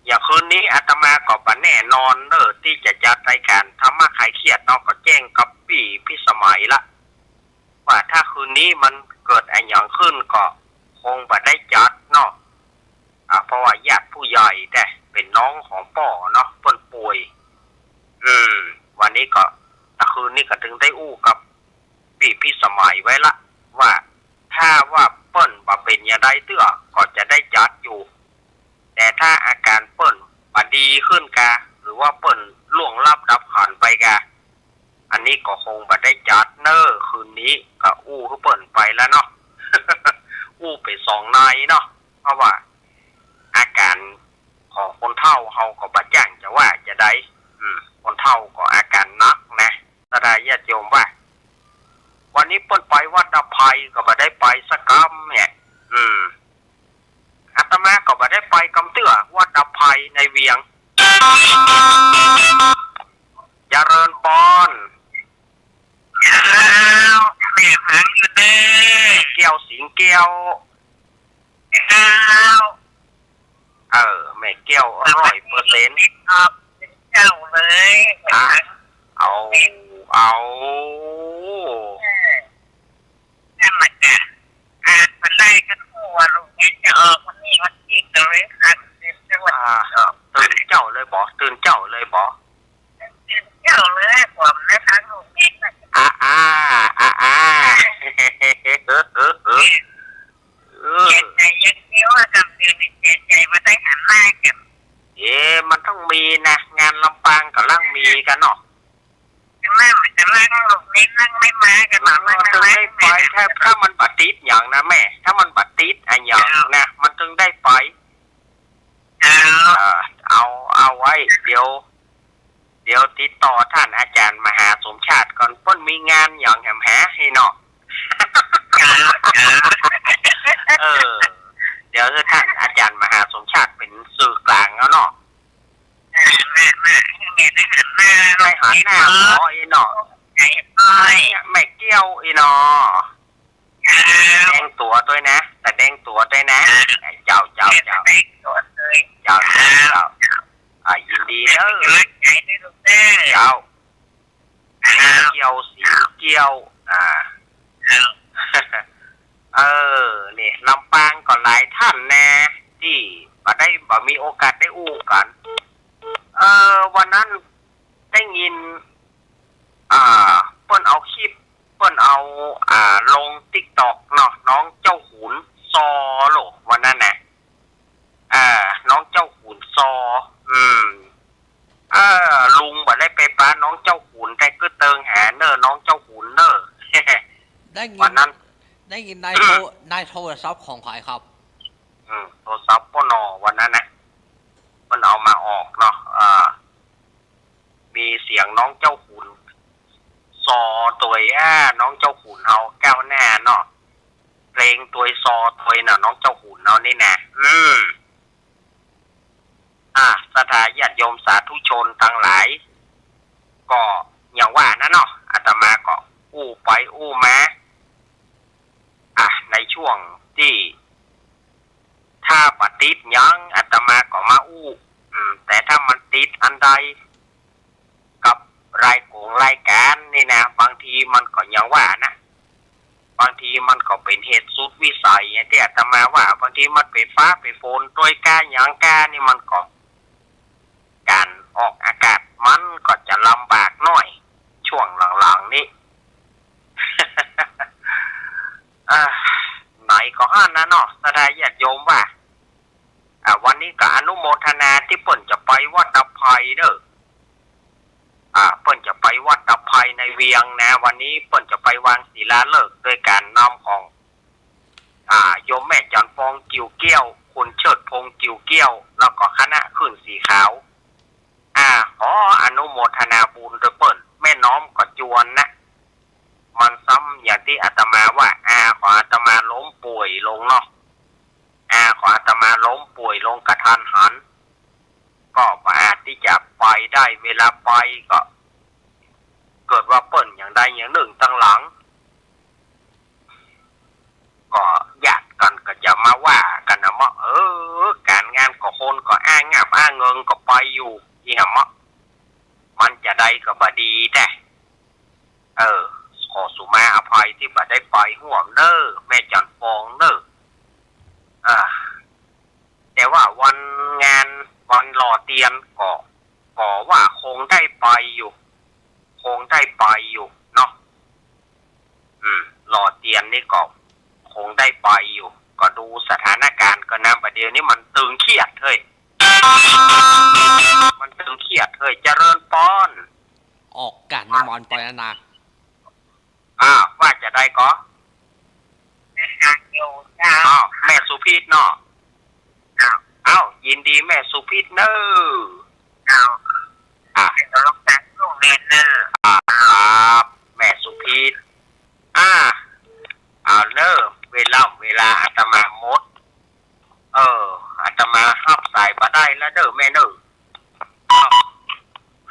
อย่างคืนนี้อาตมาก็บ่แน่นอนเน่อ ตี้จะจัดรายการธรรมะคลายเครียดเนาะ ก็แจ้งกับปี้พิสมัยละ ว่าถ้าคืนนี้มันเกิดอะหยังขึ้นก็คงบ่ได้จัดเนาะ อ่า เพราะว่าญาติผู้ใหญ่แต๊เป๋นน้องของป้อเนาะ เปิ้นป่วย อืม วันนี้ก็ ตะคืนนี้ก็ตึงได้อู้กับปี้พิสมัยไว้ละ ว่าถ้าว่าเปิ้นบ่เป๋นอย่างใดเตื้อก็จะได้จัดอยู่ แต่ถ้าอาการเปิ้นบ่ดีขึ้นกา หรือว่าเปิ้นล่วงลับดับขันไปกา อันนี้ก็คงบ่ได้จัดเน่อ คืนนี้ ก็อู้หื้อเปิ้นไปแล้วเนาะ อู้ไปสองนายเนาะ เพราะว่าอาการของคนเฒ่าเฮาก็บ่จ้างจะว่าจะใด อืม คนเฒ่าก็อาการหนักนะ ศรัทธาญาติโยมว่า วันนี้เปิ้นไปวัดอภัยก็บ่ได้ไปสักกำเนี่ย อืม อาตมาก็บ่ได้ไปกำเตื้อ วัดอภัยในเวียง เจริญปอน เจ้า แม่หยังอยู่เน่อ แม่แก้วสิงแก้ว เจ้า เออ แม่แก้วร้อยเปอร์เซ็นต์ ครับ เจ้าเลย อ่ะ เอา เอา เออ นั่นแหละจ้ะ อ่ะ มันได้กันทั่วลูกนี้จะออกวันนี้วันที่เลย อ่ะ ตื่นเจ้าเลยบ่ ตื่นเจ้าเลยบ่ เจ้าเลย ผมนะ ทั้งลูกนี้นะ อ่า อ่า อ่า อ่า เออ เออ เออ เสียใจอย่างเดียวอะ กำเดียวนี่เสียใจว่าได้หันหน้ากัน เอ๊ะ มันต้องมีนะ งานลำปางก็ลังมีกันเนาะ นั่ง จะนั่งลูกนี้นั่งไม่มากัน เออ มันต้องได้ไป ถ้า ถ้ามันบ่ติดหยังนะแม่ ถ้ามันบ่ติดอะหยังนะ มันต้องได้ไป เอา เออ เอา เอาไว้ เดี๋ยว เดี๋ยวติดต่อท่านอาจารย์มหาสมชาติก่อน เปิ้นมีงานหยังแหมหาให้เนาะ ครับ ครับ เออ เดี๋ยวท่านอาจารย์มหาสมชาติเป๋นสื่อกลางเอาเนาะ อ่า มา มา แม่ได้หันหน้า ได้หันหน้า อ๋อ อีเนาะ ไอ้อ้อย แม่แก้วอีเนาะ แสดงตั๋วตวยนะ แสดงตั๋วตวยนะ เจ้า เจ้า เจ้า แสดงตั๋วตวย เจ้า เจ้า เจ้า อ่า ยินดีเน่อ กำลังใจ๋ด้วยลูกเน่อ เจ้า เจ้า เกี้ยว สีเกี้ยว อ่า เจ้า เออ นี่ ลำปางก็หลายท่านแน่ ตี้บ่ได้ บ่มีโอกาสได้อู้กั๋น เออ วันนั้นได้ยิน อ่า เปิ้นเอาคลิป เปิ้นเอา อ่า ลงติ๊กต็อกเนาะ น้องเจ้าขุนซอโหละ วันนั้นนะ อ่า น้องเจ้าขุนซอ อืม เออ ลุงบ่ได้ไปปะน้องเจ้าขุน แต่กึ๊ดเติงหาเน่อ น้องเจ้าขุนเน่อ ได้ยิน วันนั้น ได้ยินในโทร ในโทรศัพท์ของใผครับ อืม โทรศัพท์ป้อหนอ วันนั้นนะ เปิ้นเอามาออกเนาะ เออ มีเสียงน้องเจ้าขุนซอตวย อ่า น้องเจ้าขุนเฮาก้าวหน้าเนาะ เพลงตวยซอตวยน่ะ น้องเจ้าขุนเฮานี่นะ อืม อ่า ศรัทธาญาติโยมสาธุชนตังหลาย ก็อย่างว่านะเนาะ อาตมาก็อู้ไปอู้มา อ่ะ ในช่วงตี้ถ้าบ่ติดหยัง อาตมาก็มาอู้ อืม แต่ถ้ามันติดอันใด กับรายก๋งรายก๋านนี่นะ บางทีมันก็อย่างว่านะ บางทีมันก็เป๋นเหตุสุดวิสัย อย่างตี้อาตมาว่า บางทีมันเป๋นฟ้าเป๋นฝนตวยก้าหยังก้านี่ มันก็ ก๋านออกอากาศมันก็จะลำบากหน้อย ช่วงหลังๆ นี้ อ่า ไหนก็หั้นนะเนาะ ศรัทธาญาติโยมว่า อ่า วันนี้ก็อนุโมทนาตี้เปิ้นจะไปวัดตะไพเน่อ อ่า เปิ้นจะไปวัดตะไพในเวียงนะ วันนี้เปิ้นจะไปวางศิลาฤกษ์โดยก๋านนำของ อ่า โยมแม่จันทร์ฟองกิ่วเกี้ยว คุณเชิดพงษ์กิ่วเกี้ยว แล้วก็คณะคลื่นสีขาว อ่า ขออนุโมทนาบุญตวยเปิ้น แม่น้อมก็จวนนะ มันซ้ำอย่างตี้อาตมาว่า อาของอาตมาล้มป่วยลงเนาะ อาของอาตมาล้มป่วยลงกะทันหัน ก็บ่อาจตี้จะไปได้ เวลาไปก็ เกิดว่าเปิ้นอย่างใดอย่างนึ่งตังหลัง ก็ญาติกั๋นก็จะมาว่ากั๋นนะเมาะ เออ ก๋านงานก็คนก็อ้างาบอ้างเงิงก็ไปอยู่ อี้หะเมาะ มันจะใดก็บ่ดีแต๊ เออ ขอสุมาอภัยตี้บ่ได้ไปฮ่วมเน่อ แม่จันทร์ฟองเน่อ อ่า แต่ว่าวันงานวันหล่อเตียนก็ ก็ว่าคงได้ไปอยู่ คงได้ไปอยู่เนาะ อืม หล่อเตียนนี่ก็คงได้ไปอยู่ ก็ดูสถานก๋านก่อนนะ บ่าเดี่ยวนี้มันตึงเครียดเฮ้ย มันตึงเครียดเฮ้ย เจริญปอน ออกก๋านนิมนต์ไปแล้วนะ อ้าว ว่าจะใดก็ แม่ฮักอยู่เจ้า อ้าว แม่สุพิษเนาะ อ้าว อ้าว ยินดีแม่สุพิษเน่อ อ้าว อ่ะ เดี๋ยวลองตั้งลูกเรียนเน่อ อ่ะ ครับ แม่สุพิษ อ่า เอาเน่อ เวลา เวลาอาตมาหมด เออ อาตมาฮับสายบ่ได้แล้วเน่อแม่เน่อ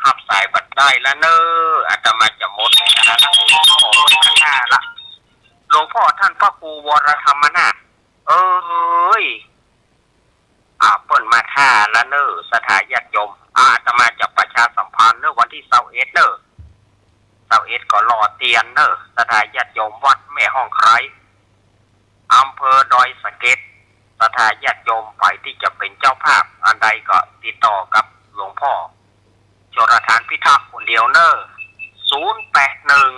ฮับสายบ่ได้แล้วเน่อ อาตมาจะหมดเวลาแล้ว ขออนุโมทนาละ หลวงพ่อท่านพระครูวรธรรมนาถ เอ้ย อ่า เปิ้นมาท่าละเน่อ ศรัทธาญาติโยม อ่า อาตมาจะประชาสัมพันธ์เน่อ วันตี้ซาวเอ็ดเน่อ ซาวเอ็ดก็หล่อเตียนเน่อ ศรัทธาญาติโยม วัดแม่ฮ่องไคร้ อำเภอดอยสะเก็ด ศรัทธาญาติโยม ใผตี้จะเป๋นเจ้าภาพอันใดก็ติดต่อกับหลวงพ่อ ชลทานพิทักษ์คนเดียวเน่อ ศูนย์แปดหนึ่ง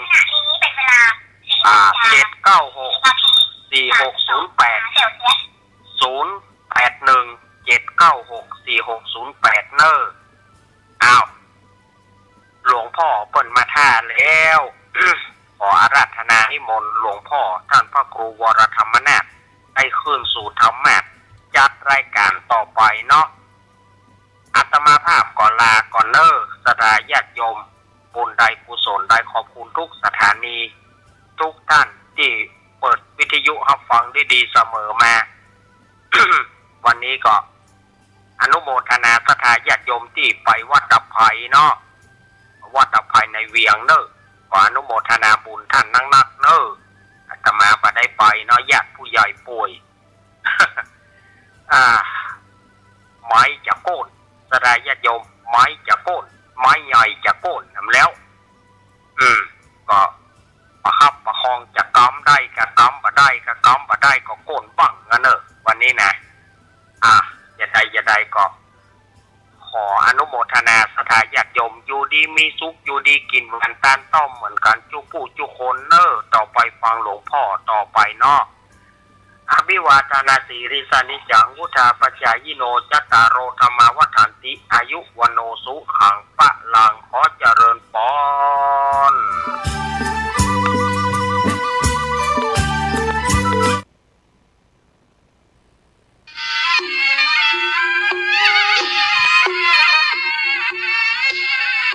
อ่า เจ็ดเก้าหก สี่หกศูนย์แปด ศูนย์แปดหนึ่ง เจ็ดเก้าหก สี่หกศูนย์แปด เน่อ อ้าว หลวงพ่อเปิ้นมาท่าแล้ว ขออาราธนานิมนต์หลวงพ่อท่านพระครูวรธรรมนาถ ได้ขึ้นสู่ธรรมาสน์ จัดรายก๋านต่อไปเนาะ อาตมาภาพก็ลาก่อนเน่อ ศรัทธาญาติโยม บุญใดกุศลใด ขอบคุณทุกสถานี ทุกท่านตี้เปิดวิทยุฮับฟังได้ดีเสมอมา วันนี้ก็อนุโมทนาศรัทธาญาติโยมตี้ไปวัดตะไพเนาะ วัดตะไพในเวียงเน่อ ก็อนุโมทนาบุญท่านนักๆ เน่อ อาตมาบ่ได้ไปเนาะ ญาติผู้ใหญ่ป่วย อ่า ไม้จะโก้น ศรัทธาญาติโยม ไม้จะโก้น ไม้ใหญ่จะโก้นนำแล้ว อืม ก็ประคับประคอง จะกำได้ก็กำ บ่ได้ก็กำ บ่ได้ก็โก้นบั้ง อันเน่อ วันนี้นะ อ่ะ จะใดจะใดก็ ขออนุโมทนาศรัทธาญาติโยม อยู่ดีมีสุข อยู่ดีกิ๋นหวาน ตานต้อมเหมือนกั๋น จุผู้จุคนเน่อ ต่อไปฟังหลวงพ่อต่อไปเนาะ อภิวาทนสีลิสสะนิจจัง วุฑฒาปจายิโน จัตตาโร ธัมมา วัฑฒันติ อายุ วัณโณ สุขัง พะลัง ขอเจริญปอน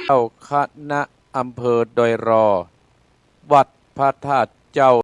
เจ้าคณะอำเภอดอยรอ วัดพระธาตุเจ้า